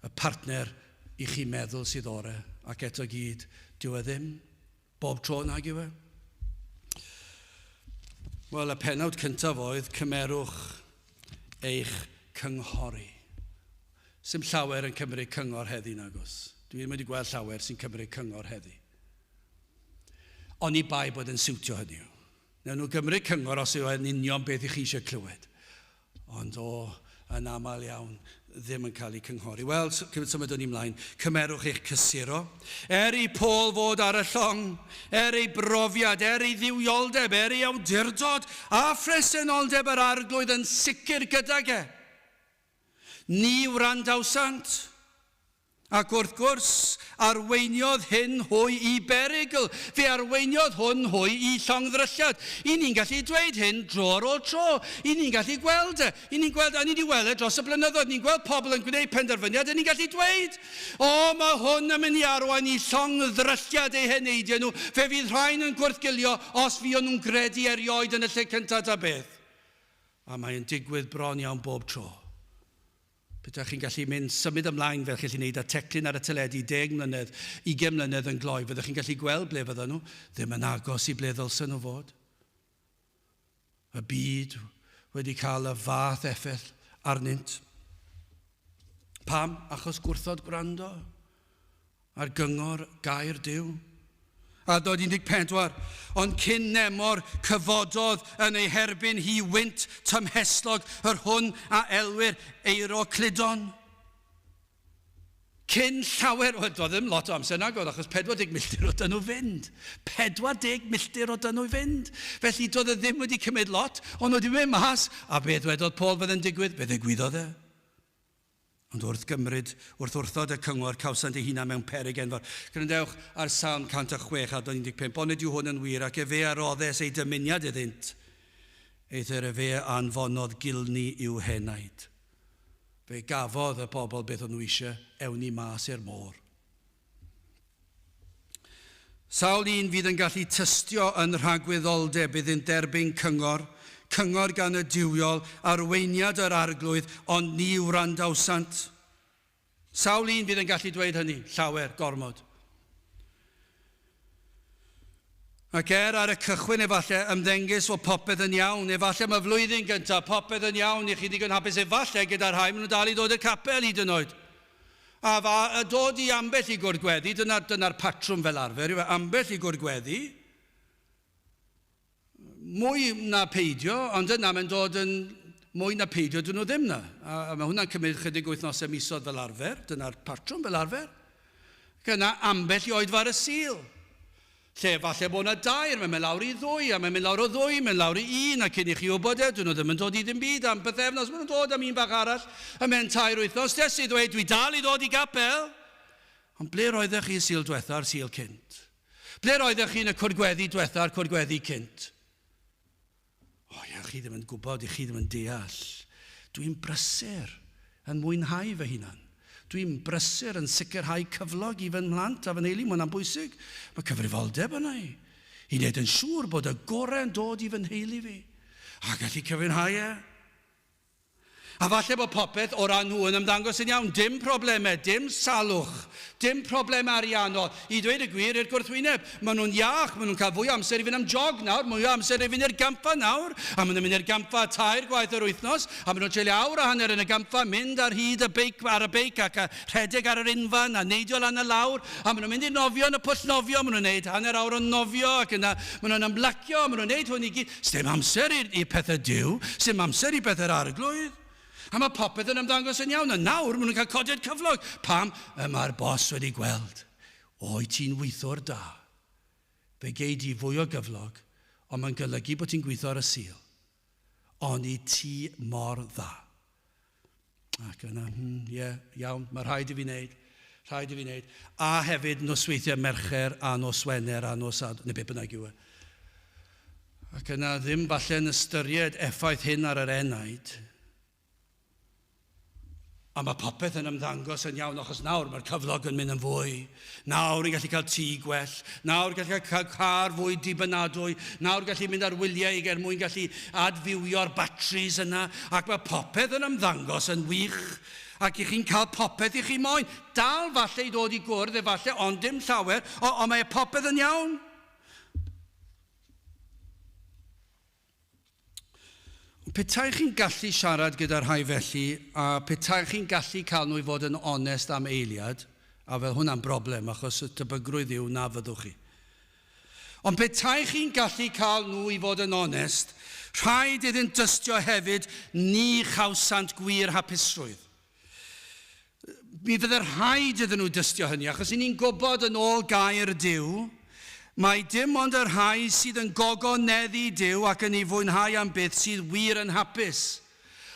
y partner i chi meddwl sydd orau, ac eto gyd, dyw e ddim. Bob tro nag yw e. Wel, y pennawd cyntaf oedd cymerwch eich cynghori. Sim llawer yn cymryd cyngor heddi, nagos. Dwi ddim wedi gweld llawer sy'n cymryd cyngor heddi. Oni bai bod yn siwtio hynny yw. Newn nhw gymryd cyngor os yw e'n union beth i chi eisiau clywed. Ond o, yn aml iawn, ddim yn cael eu cynghori. Wel, symudwn ni mlaen. Cymerwch eich cysuro. Er i Paul fod ar y llong, er ei brofiad, er ei dduwioldeb, er ei awdurdod a phresenoldeb yr Arglwydd yn sicr gydag e. Ni wrandawsant. Ac wrth gwrs, arweiniodd hyn hwy i berygl. Fe arweiniodd hwn hwy i llongddrylliad. I ni'n gallu dweud hyn dro ar ôl tro. I ni'n gallu gweld e. I ni'n gweld, a ni wedi weld e dros y blynyddoedd. Ni'n gweld pobl yn gwneud penderfyniad a ni'n gallu dweud, o, mae hwn yn mynd i arwain i llongddrylliad eu heneidiau nhw. Fe fydd rhain yn gwrthgilio os fuon nhw'n gredu erioed yn y lle cyntaf ta beth. A mae'n digwydd bron iawn bob tro. Petaech chi'n gallu mynd, symud ymlaen fel chi'n gallu gwneud â teclyn ar y teledu 10 mlynedd, 20 mlynedd yn gloi, fyddech chi'n gallu gweld ble fyddan nhw, ddim yn agos i ble ddylsen nhw fod. Y byd wedi cael y fath effaith arnynt. Pam? Achos gwrthod gwrando ar gyngor gair Duw. Adnod 14. Ond cyn nemor cyfododd yn ei herbyn hi wynt tymhestlog yr hwn a elwir Euroclydon. Cyn llawer, wel, doedd ddim lot o amser nag oedd, achos 40 milltir o dyn nhw fynd. 40 milltir o dyn nhw fynd. Felly doedd e ddim wedi cymryd lot, ond wedi mynd mas, a be ddwedodd Paul fydd yn digwydd? Be ddigwyddodd e? Ond wrth gymryd, wrth wrthod y cyngor, cawsant eu hunain mewn peryg enfawr. Gwrandewch ar Salm 106, adnod 15. Onid yw hwn yn wir, ac efe a roddes ei dymuniad iddynt, eithr efe a anfonodd gilni i'w henaid. Fe gafodd y bobl beth o'n nhw eisiau, ewn ni mas i'r môr. Sawl un fydd yn gallu tystio yn rhagwyddoldeb iddynt derbyn cyngor, cyngor gan y duwiol, arweiniad yr Arglwydd, ond ni wrandawsant. Sawl un fydd yn gallu dweud hynny? Llawer, gormod. Ac er ar y cychwyn efallai ymddengys fod popeth yn iawn, efallai am y flwyddyn gyntaf, popeth yn iawn, i chi ddigon hapus efallai gyda rhai, maen nhw'n dal i ddod i'r capel hyd yn oed. A fa, a dod i ambell i gwrdd gweddi, dyna'r dyna patrwm fel arfer, yw e, ambell i gwrdd gweddi. Mwy na peidio, ond yna mae'n dod yn mwy na peidio, dyn nhw ddim na. A, a mae hwnna'n cymryd chydig wythnosau misoedd fel arfer, dyna'r patrwm fel arfer. Ac yna ambell i oedfa ar y Sul. Lle falle bod yna dair, mae'n mynd lawr i ddwy, a mae'n mynd lawr o ddwy, mae'n lawr i un, a cyn i chi wybod e, dyn nhw ddim yn dod i ddim byd am pythefnos, maen nhw'n dod am un bach arall, ymhen tair wythnos, des i ddweud, dwi dal i ddod i gapel. Ond ble roeddech chi y Sul diwetha a'r Sul cynt? Ble roeddech chi yn y cwrdd gweddi diwetha a'r cwrdd gweddi cynt? O ie, chi ddim yn gwybod, i chi ddim yn deall. Dwi'n brysur yn mwynhau fy hunan. Dwi'n brysur yn sicrhau cyflog i fy mhlant a fy nheulu, mae hwnna'n bwysig. Mae cyfrifoldeb yna i. I wneud yn siŵr bod y gorau yn dod i fy nheulu fi. A gallu cyfiawnhau e. A falle bod popeth o ran nhw yn ymddangos yn iawn, dim problemau, dim salwch, dim problemau ariannol. I dweud y gwir, i'r gwrthwyneb, maen nhw'n iach, maen nhw'n cael fwy o amser i fynd am jog nawr, mwy o amser i fynd i'r gampfa nawr, a maen nhw'n mynd i'r gampfa tair gwaith yr wythnos, a maen nhw'n treulio awr a hanner yn y gampfa, mynd ar hyd y beic, ar y beic ac a rhedeg ar yr unfan a neidio lan a lawr, a maen nhw'n mynd i nofio yn y pwll nofio, maen nhw'n gwneud hanner awr o nofio ac yna maen nhw'n ymlacio, maen nhw'n gwneud hwn i gyd. Sdim amser i, i pethau Duw, sdim amser i bethau'r Arglwydd. A mae popeth yn ymddangos yn iawn, a nawr maen nhw'n cael codiad cyflog. Pam? Y mae'r bos wedi gweld. O'i ti'n weithiwr da. Fe gei di fwy o gyflog, ond mae'n golygu bod ti'n gweithio ar y Sul. Ond i ti mor dda. Ac yna, ie, yeah, iawn, mae rhaid i fi wneud. Rhaid i fi wneud. A hefyd nosweithiau Mercher a nos Wener a nos Sad, neu beth bynnag yw e. Ac yna ddim falle yn ystyried effaith hyn ar yr enaid. A mae popeth yn ymddangos yn iawn, achos nawr mae'r cyflog yn mynd yn fwy. Nawr yn gallu cael tŷ gwell. Nawr gallu cael car fwy dibynadwy. Nawr gallu mynd ar wyliau er mwyn gallu adfywio'r batris yna. Ac mae popeth yn ymddangos yn wych. Ac i chi'n cael popeth i chi moyn. Dal falle i ddod i gwrdd efallai, ond dim llawer. Ond mae popeth yn iawn. Petai chi'n gallu siarad gyda rhai felly, a petai chi'n gallu cael nhw i fod yn onest am eiliad, a fel hwnna'n broblem, achos y tebygrwydd yw na fyddwch chi. Ond petai chi'n gallu cael nhw i fod yn onest, rhaid iddynt dystio hefyd ni chawsant gwir hapusrwydd. Mi fydde rhaid iddyn nhw dystio hynny, achos i ni'n gwybod yn ôl gair Duw, mai dim ond y rhai sydd yn gogoneddu Duw ac yn ei fwynhau am byth sydd wir yn hapus.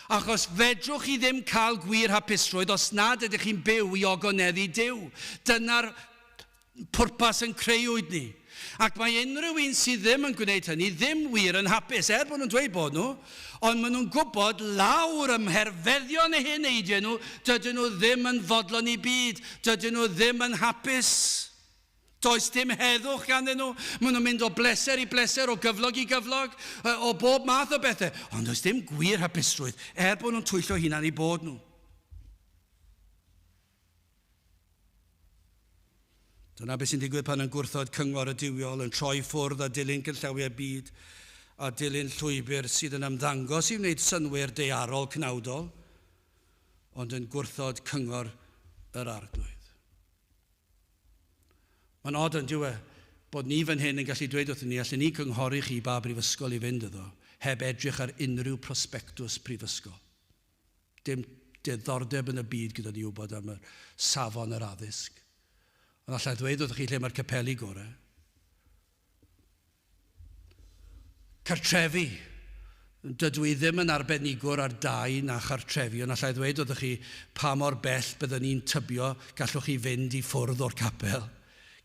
Achos fedrwch chi ddim cael gwir hapusrwydd os nad ydych chi'n byw i ogoneddu Duw. Dyna'r pwrpas yn creuwyd ni. Ac mae unrhyw un sydd ddim yn gwneud hynny ddim wir yn hapus, er bod nhw'n dweud bod nhw, ond maen nhw'n gwybod lawr ym mherfeddion eu heneidiau nhw, dydyn nhw ddim yn fodlon i byd, dydyn nhw ddim yn hapus. Does dim heddwch ganddyn nhw. Maen nhw'n mynd o bleser i bleser, o gyflog i gyflog, o bob math o bethau. Ond does dim gwir hapusrwydd, er bod nhw'n twyllo hunan i bod nhw. Dyna beth sy'n digwydd pan yn gwrthod cyngor y duwiol, yn troi ffwrdd a dilyn cynllawiau byd, a dilyn llwybr sydd yn ymddangos i wneud synnwyr daearol cnawdol, ond yn gwrthod cyngor yr Arglwydd. Mae'n od yn dyw e, bod ni fan hyn yn gallu dweud wrthyn ni, allen ni cynghori chi ba brifysgol i fynd iddo, heb edrych ar unrhyw prospectus prifysgol. Dim diddordeb yn y byd gyda ni wybod am yr safon yr addysg. Ond allai ddweud wrthych chi lle mae'r capeli gorau. Cartrefi. Dydw i ddim yn arbenigwr ar dai na chartrefi, ond allai ddweud wrthych chi pa mor bell byddwn ni'n tybio gallwch chi fynd i ffwrdd o'r capel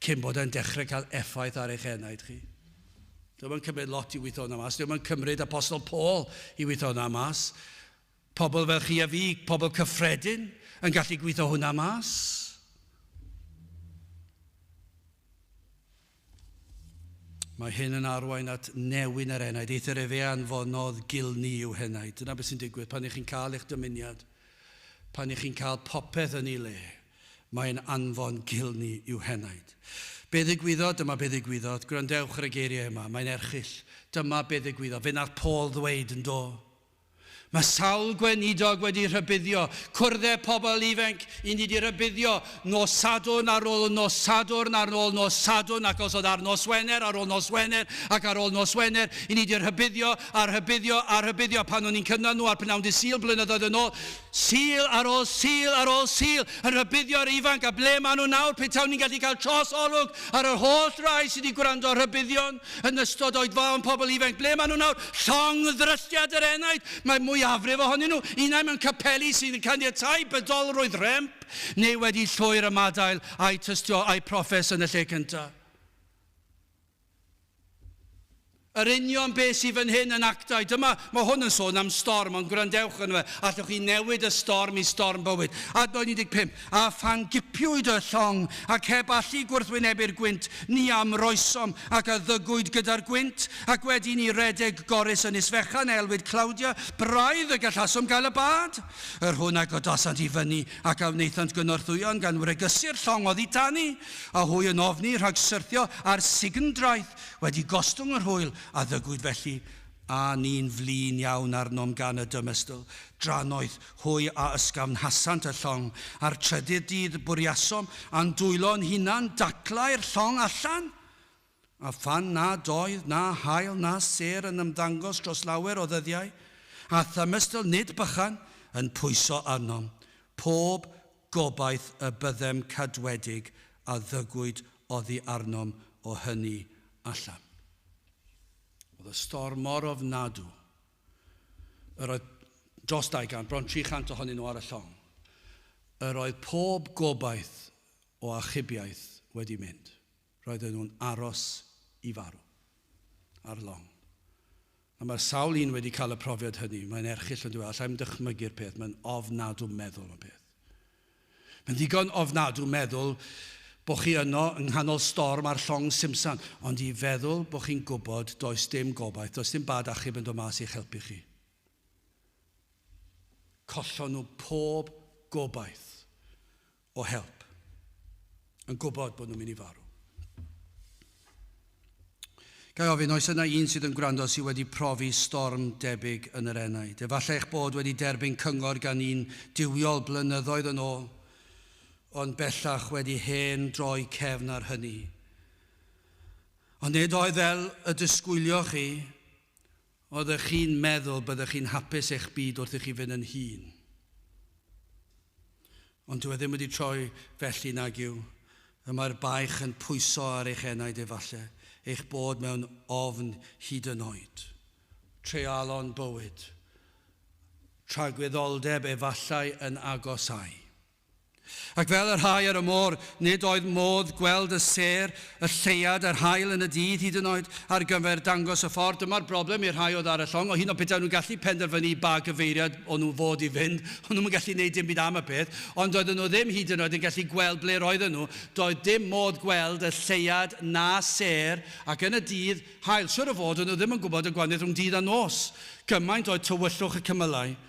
cyn bod e'n dechrau cael effaith ar eich enaid chi. Dyw e'n cymryd lot i weithio hwnna mas. Dyw e'n cymryd Apostol Paul i weithio hwnna mas. Pobl fel chi a fi, pobl cyffredin, yn gallu gweithio hwnna mas. Mae hyn yn arwain at newyn yr enaid. Eithr efe anfonodd gilni i'w henaid. Dyna beth sy'n digwydd pan ych chi'n cael eich dymuniad, pan ych chi'n cael popeth yn ei le. Mae'n anfon gilni i'w henaid. Be ddigwyddodd? Dyma be ddigwyddodd. Gwrandewch ar y geiriau yma. Mae'n erchyll. Dyma be ddigwyddodd. Fe nath Paul ddweud yn do. Mae sawl gweinidog wedi rhybuddio, cwrddau pobl ifanc, i ni wedi rhybuddio nos Sadwrn ar ôl nos Sadwrn ar ôl nos Sadwrn ac os oedd ar nos Wener ar ôl nos Wener ac ar ôl nos Wener, i ni wedi rhybuddio a rhybuddio a rhybuddio pan o'n i'n cynnal nhw ar pnawn dydd Sul blynyddoedd yn ôl, Sul ar ôl Sul ar ôl Sul, yn rhybuddio'r ifanc, a ble maen nhw nawr? Petawn ni'n gallu cael tros olwg ar yr holl rai sydd wedi gwrando ar rhybuddion yn ystod oedfaon pobl ifanc, ble maen nhw nawr? Llong ddrylliad yr enaid, mae mwyafrif ohonyn nhw, unai mewn capeli sydd yn caniatáu bydolrwydd rhemp, neu wedi llwyr ymadael a'u tystio a'u proffes yn y lle cyntaf. Yr union beth sydd fan hyn yn Actau. Dyma, mae hwn yn sôn am storm, ond gwrandewch arno fe. Allwch chi newid y storm i storm bywyd. Adnod 15. A phan gipiwyd y llong, ac heb allu gwrthwynebu'r gwynt, ni a ymroesom, ac a ddygwyd gyda'r gwynt, ac wedi ni redeg gorys ynys fechan a elwid Claudia, braidd y gallasom gael y bad. Yr hwn a godasant i fyny, ac a wnaethant gynorthwyon gan wregysu'r llong oddi tani, a hwy yn ofni rhag syrthio ar sugn-draeth, Wedi gostwng yr hwyl a ddygwyd felly, a ni'n flin iawn arnom gan y dymestl, drannoeth hwy a ysgafnhasant y llong, a'r trydydd dydd bwriasom a'n dwylo'n hunan daclau'r llong allan. A phan nad oedd na haul na sêr yn ymddangos dros lawer o ddyddiau, a thymestl nid bychan yn pwyso arnom, pob gobaith y byddem cadwedig a ddygwyd oddi arnom o hynny allan. Oedd y storm mor ofnadw. Yr oedd dros 200, bron 300 ohonyn nhw ar y llong. Yr oedd pob gobaith o achubiaeth wedi mynd. Roedden nhw'n aros i farw ar long. A mae'r sawl un wedi cael y profiad hynny. Mae'n erchyll yn dyw e. Alla i'm dychmygu'r peth. Mae'n ofnadw meddwl am y peth. Mae'n ddigon ofnadw meddwl bod chi yno yng nghanol storm ar llong simsan, ond i feddwl bod chi'n gwybod does dim gobaith, does dim bad achub yn dod mas i'ch helpu chi. Collon nhw pob gobaith o help, yn gwybod bod nhw'n mynd i farw. Ga i ofyn, oes yna un sydd yn gwrando sydd wedi profi storm debyg yn yr enaid? Efallai eich bod wedi derbyn cyngor gan un duwiol blynyddoedd yn ôl, ond bellach wedi hen droi cefn ar hynny. Ond nid oedd fel y disgwylioch chi, oeddech chi'n meddwl byddech chi'n hapus eich byd wrth i chi fynd yn hŷn. Ond dyw e ddim wedi troi felly nag yw. Y mae'r baich yn pwyso ar eich enaid efallai, eich bod mewn ofn hyd yn oed. Treialon bywyd. Tragwyddoldeb efallai yn agosáu. Ac fel y rhai ar y môr, nid oedd modd gweld y sêr, y lleuad, yr haul yn y dydd hyd yn oed, ar gyfer dangos y ffordd. Dyma'r broblem i'r rhai oedd ar y llong. O hyd yn oed petai nhw'n gallu penderfynu i ba gyfeiriad o'n nhw fod i fynd, o'n nhw'm yn gallu gwneud dim byd am y peth, ond doedden nhw ddim hyd yn oed yn gallu gweld ble roedden nhw. Doedd dim modd gweld y lleuad na sêr, ac yn y dydd, haul. Siŵr o fod, o'n nhw ddim yn gwybod y gwahaniaeth rhwng dydd a nos. Gymaint oedd tywyllwch y cymylau.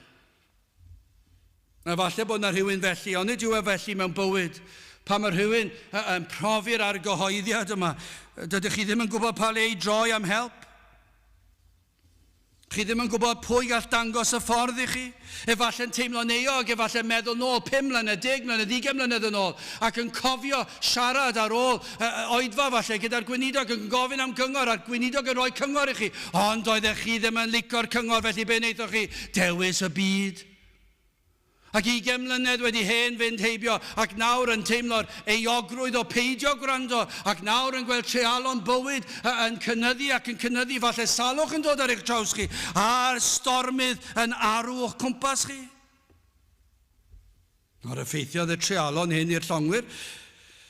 A falle bod yna rhywun felly, ond nid yw e felly mewn bywyd. Pan mae rhywun yn profi'r argyhoeddiad yma, dydych chi ddim yn gwybod pa le i droi am help. Chi ddim yn gwybod pwy gall dangos y ffordd i chi. Efallai'n teimlo'n euog, efallai'n meddwl nôl 5 mlynedd, 10 mlynedd, 20 mlynedd yn ôl, ac yn cofio siarad ar ôl oedfa falle gyda'r gweinidog yn gofyn am gyngor, a'r gweinidog yn rhoi cyngor i chi, ond doeddech chi ddim yn lico'r cyngor, felly be wnaethoch chi? Dewis y byd. Ac ugain mlynedd wedi hen fynd heibio, ac nawr yn teimlo'r euogrwydd o peidio gwrando, ac nawr yn gweld treialon bywyd yn cynyddu ac yn cynyddu, falle salwch yn dod ar eich traws chi, a'r stormydd yn arw o'ch cwmpas chi. Nawr effeithiodd y treialon hyn i'r llongwyr,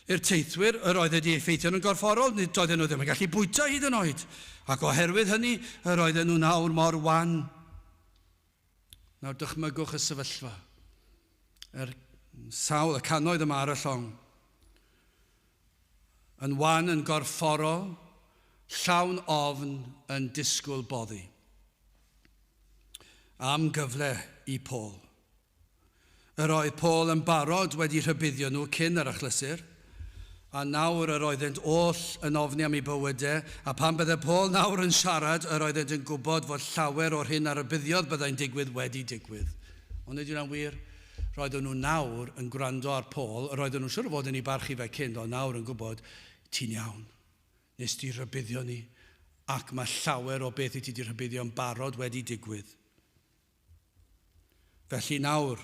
i'r teithwyr, yr oedd wedi effeithio nhw'n gorfforol, nid oedden nhw ddim yn gallu bwyta hyd yn oed, ac oherwydd hynny, yr oedden nhw nawr mor wan. Nawr dychmygwch y sefyllfa. Yr sawl, y cannoedd yma ar y llong. Yn wan, yn gorfforol, llawn ofn, yn disgwyl boddi. Am gyfle i Paul. Yr oedd Paul yn barod wedi rhybuddio nhw cyn yr achlysur, a nawr yr oeddent oll yn ofni am eu bywydau, a phan bydde Paul nawr yn siarad, yr oeddent yn gwybod fod llawer o'r hyn a rybuddiodd byddai'n digwydd wedi digwydd. Onid yw hwnna'n wir? Roedden nhw nawr yn gwrando ar Paul, yr oedden nhw'n siŵr o fod yn ei barchu fe cyn, ond nawr yn gwybod, ti'n iawn. Nes di rhybuddio ni, ac mae llawer o beth i ti di rhybuddio yn barod wedi digwydd. Felly nawr,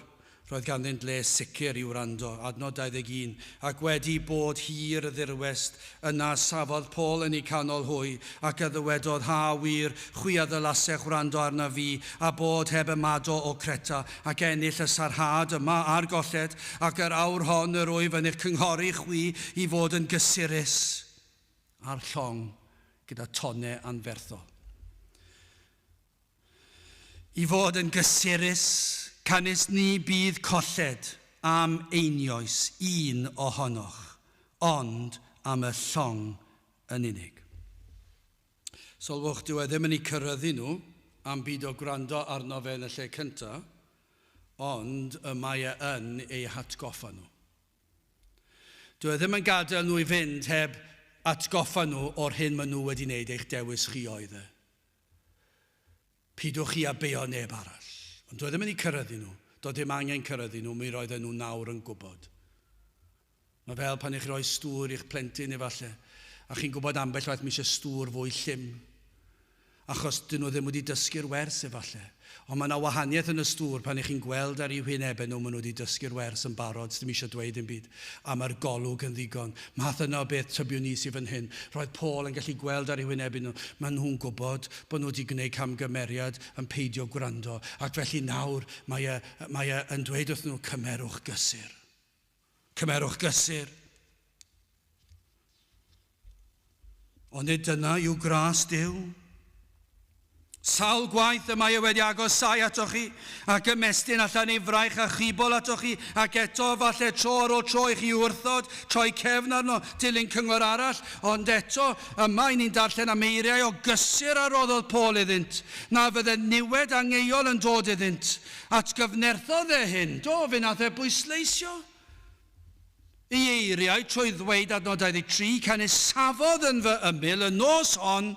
roedd ganddynt le sicr i wrando, adnod 21, ac wedi bod hir y ddirwest, yna safodd Paul yn eu canol hwy, ac a ddywedodd, Ha, wir, chwi a ddylasech wrando arnaf fi, a bod heb ymado o Creta, ac ennill y sarhad yma a'r golled, ac yr awr hon yr wyf yn eich cynghori chwi i fod yn gysurus a'r llong gyda tonnau anferthol. I fod yn gysurus, canys ni bydd colled am einioes un ohonoch, ond am y llong yn unig. Sylwch, dyw e ddim yn eu cyryddu nhw am beidio gwrando arno fe yn y lle cyntaf, ond y mae e yn eu hatgoffa nhw. Dyw e ddim yn gadael nhw i fynd heb atgoffa nhw o'r hyn maen nhw wedi wneud, eich dewis chi oedd e. Peidiwch chi â beio neb arall. Ond doedd ddim yn eu cyrraedd nhw. Doedd dim angen cyrraedd nhw, mi roedden nhw nawr yn gwybod. Mae fel pan i chi roi stŵr i'ch plentyn efallai, a chi'n gwybod ambell waith mae eisiau stŵr fwy llym, achos dyn nhw ddim wedi dysgu'r wers efallai. Ond mae yna wahaniaeth yn y stŵr pan i chi'n gweld ar eu hwynebau nhw, maen nhw wedi dysgu'r wers yn barod, sdim eisiau dweud dim byd. A mae'r golwg yn ddigon. Math yna o beth tybiwn i sydd fan hyn. Roedd Paul yn gallu gweld ar eu hwynebau nhw, maen nhw'n gwybod bod nhw wedi gwneud camgymeriad yn peidio gwrando. Ac felly nawr mae e, mae e yn dweud wrth nhw, cymerwch gysur. Cymerwch gysur. Ond nid dyna yw gras Duw. Sawl gwaith y mae e wedi agosau atoch chi ac ymestyn allan ei fraich a chibol atoch chi ac eto falle tro ar ôl tro i chi wrthod, troi cefn arno, dilyn cyngor arall, ond eto yma i ni'n darllen am eiriau o gysur a roddodd Paul iddynt, na fydde niwed angeuol yn dod iddynt. Atgyfnerthodd e hyn, do, fe nath e bwysleisio ei eiriau trwy ddweud adnod 23, Canys safodd yn fy ymyl y nos hon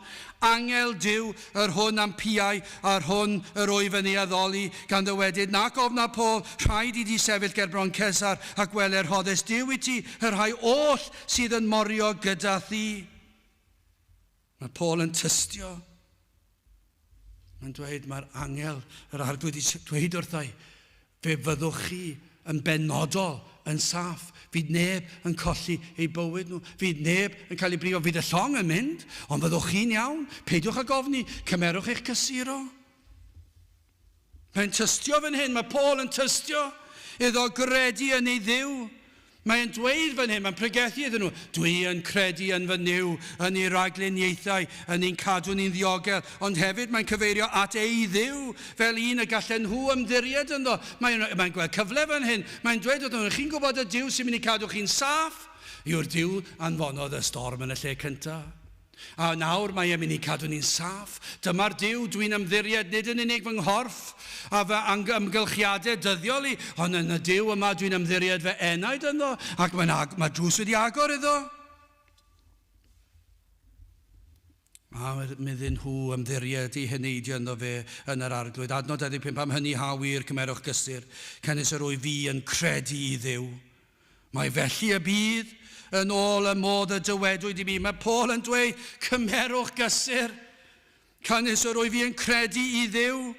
angel Duw, yr hwn a'm piau, a'r hwn yr wyf yn ei addoli, gan ddywedyd, Nac ofna Paul, rhaid i di sefyll ger bron Cesar, ac wele rhoddes Duw i ti y rhai oll sydd yn morio gyda thi. Mae Paul yn tystio. Mae'n dweud, mae'r angel, yr arglwydd wedi dweud wrtha i, fe fyddwch chi yn benodol yn saff. Fydd neb yn colli eu bywyd nhw. Fydd neb yn cael ei brifo. Fydd y llong yn mynd, ond fyddwch chi'n iawn. Peidiwch ag ofni. Cymerwch eich cysuro. Mae'n tystio fan hyn, mae Paul yn tystio iddo gredu yn ei Dduw. Mae'n dweud fan hyn, mae'n pregethu iddyn nhw, dwi yn credu yn fy Nuw, yn ei ragluniaethau, yn ein cadw ni'n ddiogel, ond hefyd mae'n cyfeirio at ei Dduw fel un y gallen nhw ymddiried ynddo. Mae'n mae gweld cyfle fan hyn, mae'n dweud wrthyn nhw, chi'n gwybod y Duw sy'n mynd i cadw chi'n saff? Yw'r Duw anfonodd y storm yn y lle cyntaf. A nawr mae e'n mynd i'n cadw ni'n saff. Dyma'r Duw dwi'n ymddiried nid yn unig fy nghorff a fy amgylchiadau dyddiol i, ond yn y Duw yma dwi'n ymddiried fy enaid ynddo, ac mae'n mae drws wedi agor iddo. A myddyn nhw ymddiried i heneidio ynddo fe yn yr arglwydd. Adnod 25, am hynny ha wir cymerwch gysur, canys yr wyf fi yn credu i Dduw. Mae felly y bydd, yn ôl y modd y dywedwyd i mi. Mae Paul yn dweud, cymerwch gysur, canys yr wyf i yn credu i Dduw.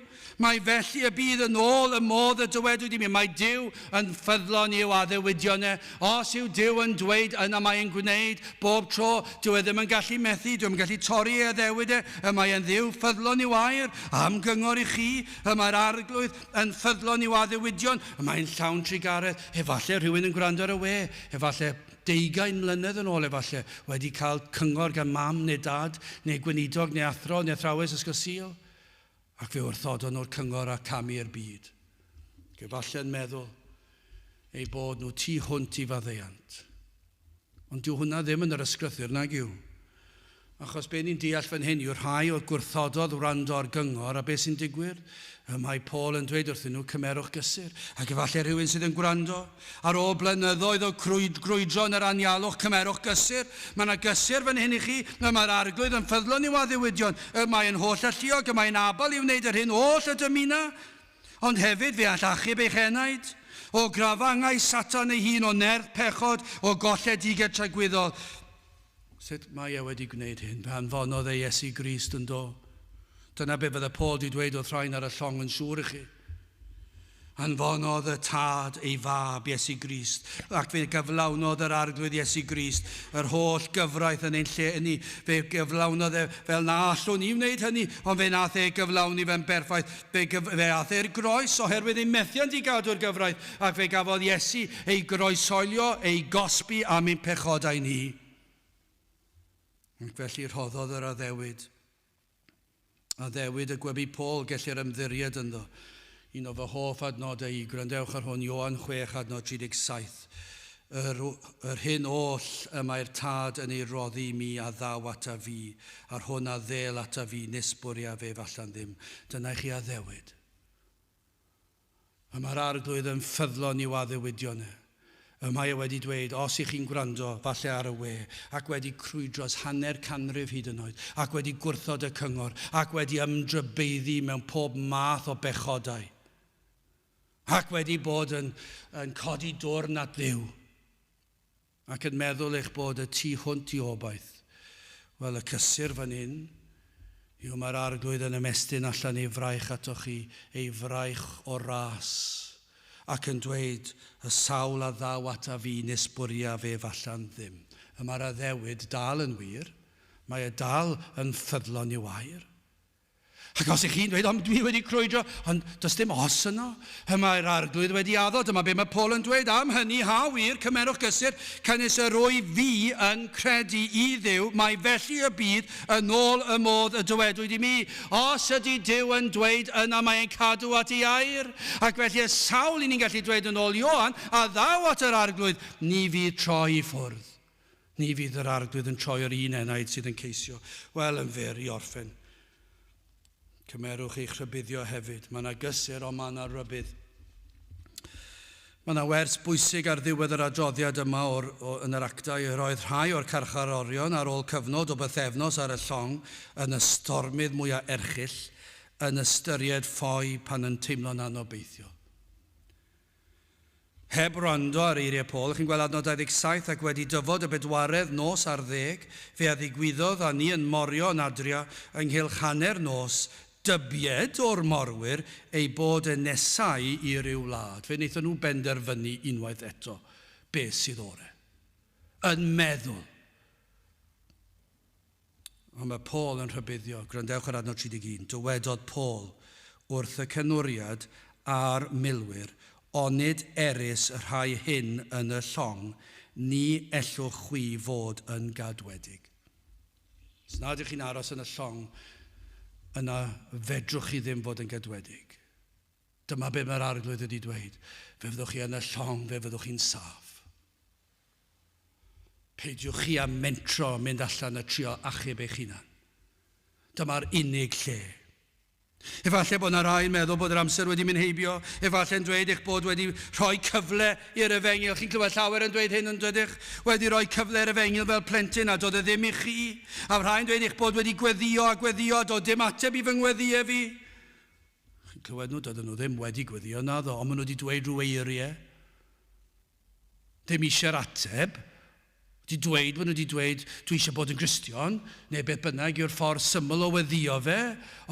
Mae felly y bydd yn ôl y modd y dywedwyd i mi. Mae Duw yn ffyddlon i'w addewidion e. Os yw Duw yn dweud, yna mae e'n gwneud bob tro. Dyw e ddim yn gallu methu, dyw e'm yn gallu torri ei addewid e. Y mae e'n Dduw ffyddlon i'w air. Am gyngor i chi, y mae'r Arglwydd yn ffyddlon i'w addewidion. Y mae'n llawn trugaredd. Efallai rhywun yn gwrando ar y we, efallai deugain mlynedd yn ôl efallai, wedi cael cyngor gan mam neu dad, neu gweinidog neu athro neu athrawes Ysgol Sul, ac fe wrthodon nhw'r cyngor a camu i'r byd. Ac efallai yn meddwl eu bod nhw tu hwnt i faddeuant. Ond dyw hwnna ddim yn yr ysgrythur, nag yw? Achos be ni'n deall fan hyn yw rhai oedd gwrthododd wrando ar gyngor, a be sy'n digwydd? Y mae Paul yn dweud wrthyn nhw, cymerwch gysur. Ac efallai rhywun sydd yn gwrando, ar ôl blynyddoedd o grwydro yn yr anialwch, cymerwch gysur. Mae yna gysur fan hyn i chi, y mae'r Arglwydd yn ffyddlon i'w addewidion, y mae yn holl alluog, y mae'n abl i wneud yr hyn oll y dymuna. Ond hefyd fe all achub eich enaid o grafangau Satan ei hun, o nerth pechod, o golledigaeth tragwyddol. Sut mae e wedi gwneud hyn? Fe anfonodd e Iesu Grist yn do. Dyna be fydde Paul di dweud wrth rhain ar y llong yn siŵr i chi. Anfonodd y Tad ei fab Iesu Grist, ac fe gyflawnodd yr Arglwydd Iesu Grist yr holl gyfraith yn ein lle ni. Fe gyflawnodd e fel na allwn ni wneud hynny, ond fe nath e gyflawni fe'n berffaith. Fe, gyf fe ath e'r groes oherwydd ei methiant i gadw'r gyfraith, ac fe gafodd Iesu ei groeshoelio, ei gosbi am ein pechodau ni. Ac felly rhoddodd yr addewid. Addewid y gwebu Paul gellir ymddiried ynddo. Un o fy hoff adnodau i, gwrandewch ar hwn, Ioan 6 adnod 37. Yr, yr hyn oll y mae'r tad yn ei roddi i mi a ddaw ata fi, a'r hwn a ddel ata fi nis bwria fef allan ddim. Dyna i chi addewid. Y mae'r Arglwydd yn ffyddlon i'w addewidion e. Y mae e wedi dweud, os ych chi'n gwrando, falle ar y we, ac wedi crwydro ers hanner canrif hyd yn oed, ac wedi gwrthod y cyngor, ac wedi ymdrybeiddi mewn pob math o bechodau, ac wedi bod yn, yn codi dwrn at Dduw, ac yn meddwl eich bod y tu hwnt i obaith. Wel, y cysur fan hyn yw mae'r Arglwydd yn ymestyn allan ei fraich atoch chi, ei fraich o ras, ac yn dweud, y sawl a ddaw ata fi nes bwria fef allan ddim. Y mae'r addewid dal yn wir, mae e dal yn ffyddlon i'w air. Ac os ych chi'n dweud, ond dwi wedi crwydro, ond does dim os yno. Y mae'r arglwydd wedi addo, dyma be mae Paul yn dweud, am hynny, ha wir, cymerwch gysur, canys yr wyf fi yn credu i Dduw, mai felly y bydd yn ôl y modd y dywedwyd i mi. Os ydy Duw yn dweud, yna mae e'n cadw at ei air. Ac felly y sawl i ni'n gallu dweud yn ôl Ioan, a ddaw at yr arglwydd, ni fydd troi i ffwrdd. Ni fydd yr arglwydd yn troi o'r un enaid sydd yn ceisio. Wel, yn fyr, i orffen. Cymerwch eich rhybuddio hefyd. Mae yna gysur, ond mae yna rybudd. Mae yna wers bwysig ar ddiwedd yr adroddiad yma o'r, o, yn yr actau. Yr oedd rhai o'r carcharorion ar ôl cyfnod o bythefnos ar y llong yn y stormydd mwyaf erchyll yn ystyried ffoi pan yn teimlo'n anobeithiol. Heb wrando ar eiriau Paul, chi'n gweld adnod 27, ac wedi dyfod y bedwaredd nos ar ddeg, fe a ddigwyddodd â ni yn morio yn Adria ynghylch hanner nos, dybied o'r morwyr eu bod yn nesáu i ryw wlad. Fe wnaethon nhw benderfynu unwaith eto beth sydd ore. Yn meddwl. Ond mae Paul yn rhybuddio, gwrandewch ar adnod 31, dywedodd Paul wrth y cenwriad a'r milwyr, onid erys y rhai hyn yn y llong, ni ellwch chwi fod yn gadwedig. Os nad ych chi'n aros yn y llong, yna fedrwch chi ddim fod yn gadwedig. Dyma be mae'r arglwydd wedi dweud, fe fyddwch chi yn y llong, fe fyddwch chi'n saff. Peidiwch chi â mentro mynd allan a trio achub eich hunan. Dyma'r unig lle. Efallai bod yna rai yn meddwl bod yr amser wedi mynd heibio, efallai'n dweud eich bod wedi rhoi cyfle i'r efengyl. Chi'n clywed llawer yn dweud hyn yn dydych? Wedi rhoi cyfle i'r efengyl fel plentyn a doedd e ddim i chi. A rhai'n dweud eich bod wedi gweddio a gweddio a doedd dim ateb i fy ngweddïau fi. Chi'n clywed nhw, doedden nhw ddim wedi gweddio naddo, ond maen nhw wedi dweud rhyw eiriau. Ddim eisiau'r ateb. Wedi dweud bod nhw wedi dweud, dwi eisiau bod yn Gristion, neu beth bynnag yw'r ffordd syml o weddio fe,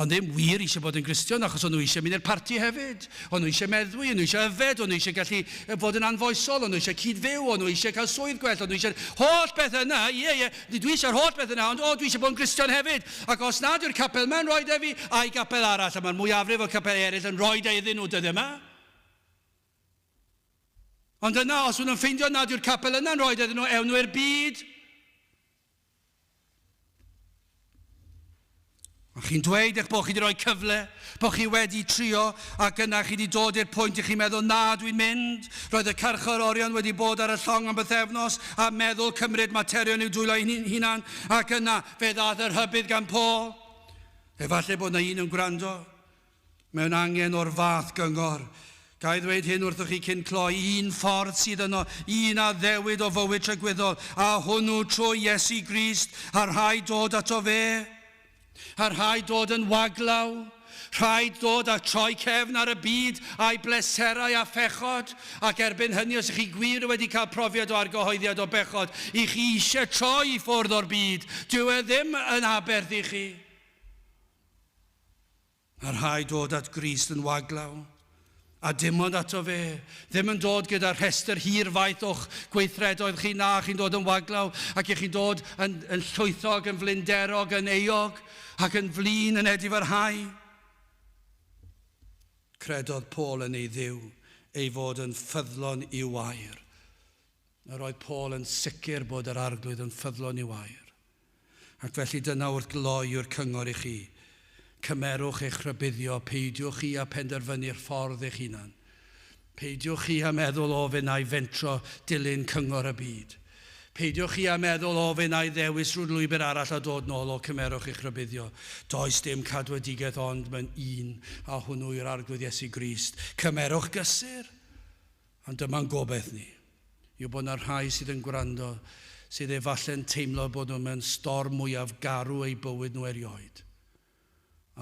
ond ddim wir eisiau bod yn Gristion, achos o'n nhw eisiau mynd i'r parti hefyd. O'n nhw eisiau meddwi, o'n nhw eisiau yfed, o'n nhw eisiau gallu fod yn anfoesol, o'n nhw eisiau cyd-fyw, o'n nhw eisiau cael swydd gwell, o'n nhw eisiau holl beth yna, ie, ie, dwi eisiau'r holl beth yna, ond o, dwi eisiau bod yn Gristion hefyd. Ac os nad yw'r capel yma'n rhoi e fi, a'i gapel arall, a mae'r mwyafrif o'r capeli eraill yn rhoi e iddyn nhw dyddiau yma. Ond yna, os nhw'n ffeindio nad yw'r capel yna'n rhoi iddyn nhw, ewn nhw i'r byd. A chi'n dweud eich bod chi wedi rhoi cyfle, bod chi wedi trio, ac yna chi wedi dod i'r pwynt i chi'n meddwl, na, dwi'n mynd. Roedd y carcharorion wedi bod ar y llong am bythefnos a meddwl cymryd materion i'w dwylo hunan, ac yna fe ddaeth yr hybydd gan Paul. Efallai bod yna un yn gwrando Mewn angen o'r fath gyngor. Ga i ddweud hyn wrthoch chi cyn cloi, un ffordd sydd yno, un addewid o fywyd tragwyddol, a hwnnw trwy Iesu Grist, a rhaid dod ato fe. A rhaid dod yn waglaw. Rhaid dod a troi cefn ar y byd a'i bleserau a phechod. Ac erbyn hynny, os ych chi gwir wedi cael profiad o argyhoeddiad o bechod, i chi eisiau troi i ffwrdd o'r byd, dyw e ddim yn aberth i chi. A rhaid dod at Grist yn waglaw, a dim ond ato fe. Ddim yn dod gyda rhestr hir faith o'ch gweithredoedd chi, na, chi'n dod yn waglaw, ac ych chi'n dod yn, yn llwythog, yn flinderog, yn euog, ac yn flin, yn edifarhau. Credodd Paul yn ei Dduw, ei fod yn ffyddlon i'w air. Yr oedd Paul yn sicr bod yr arglwydd yn ffyddlon i'w air. Ac felly dyna wrth gloi yw'r cyngor i chi. Cymerwch eich rhybuddio, peidiwch chi â phenderfynu'r ffordd eich hunan. Peidiwch chi â meddwl, o, fe wna i fentro dilyn cyngor y byd. Peidiwch chi â meddwl, o, fe wna i ddewis rhyw lwybr arall a dod nôl, o, cymerwch eich rhybuddio. Does dim cadwedigaeth ond mewn un, a hwnnw yw'r Arglwydd Iesu Grist. Cymerwch gysur. Ond dyma'n gobaith ni, yw bod 'na rhai sydd yn gwrando sydd efallai'n teimlo bod nhw mewn storm mwyaf garw eu bywyd nhw erioed,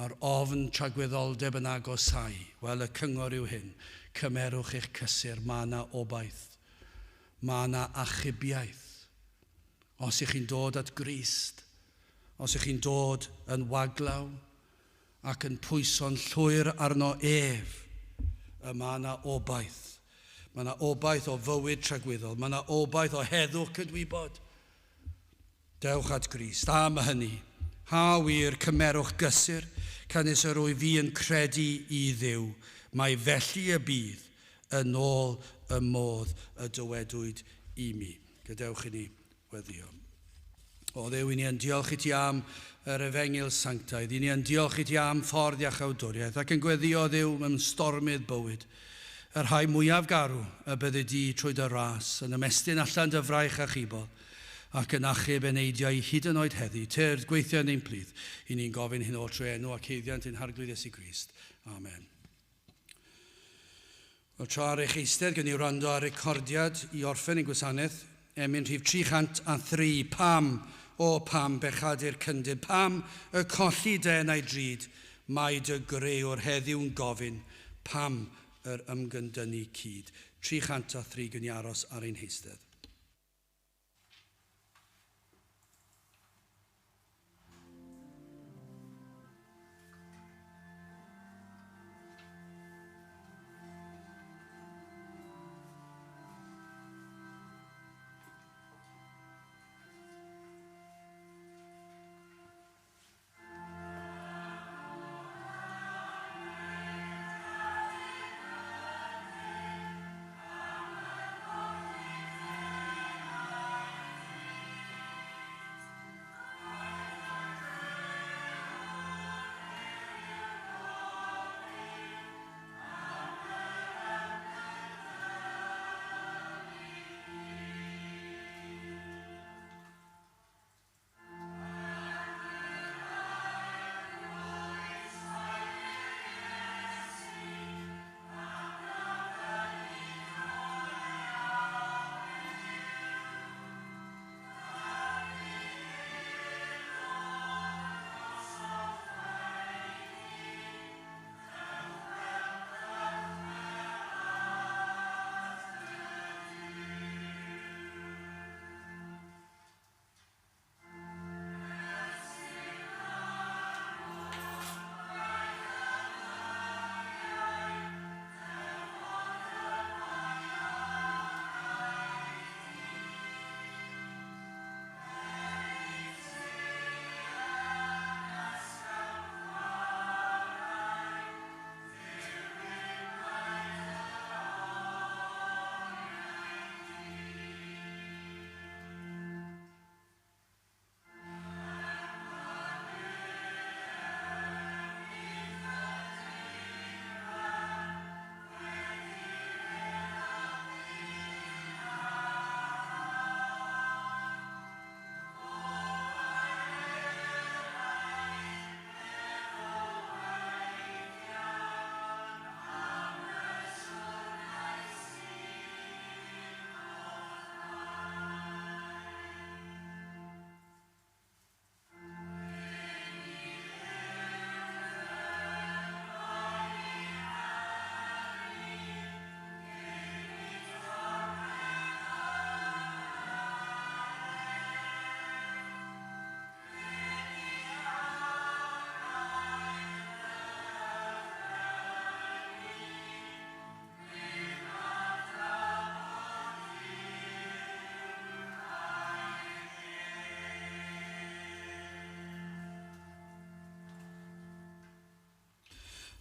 a'r ofn tragwyddoldeb yn agosáu. Wel, y cyngor yw hyn, cymerwch eich cysur, mae 'na obaith. Mae 'na achubiaeth. Os ych chi'n dod at Grist, os ych chi'n dod yn waglaw, ac yn pwyso'n llwyr arno ef, y mae yna obaith. Mae yna obaith o fywyd tragwyddol. Mae yna obaith o heddwch cydwybod. Dewch at Grist. Am hynny, ha wir, cymerwch gysur, Canys yr wyf fi yn credu i Dduw, mai felly y bydd yn ôl y modd y dywedwyd i mi. Gadewch i ni weddïo. O Dduw, i ni yn diolch i ti am yr efengyl sanctaidd. I ni yn diolch i ti am ffordd iachawdwriaeth ac yn gweddio Dduw mewn stormydd bywyd. Y rhai mwyaf garw y byddi di trwy dy ras yn ymestyn allan dy fraich achubol ac yn achub eneidiau hyd yn oed heddi. Tyrd, gweithio yn ein plith. I ni'n gofyn hyn oll trwy enw ac haeddiant ein Harglwydd Iesu Grist. Amen. Wel, tra ar eich eistedd, gen i wrando ar recordiad i orffen ein gwasanaeth, emyn rhif 303, pam, o pam bechadur cyndyn, pam y colli dy enau drud, mae dy grëwr heddiw'n gofyn, pam yr ymgyndynnu cyd. 303 gen i aros ar ein heistedd.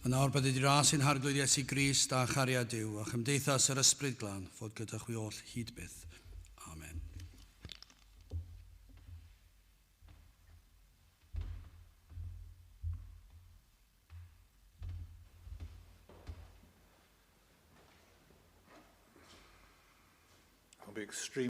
A nawr bydded i ras ein Harglwydd Iesu Grist a chariad Duw a chymdeithas yr Ysbryd Glân fod gyda chwi oll hyd byth. Amen. I'll be extremely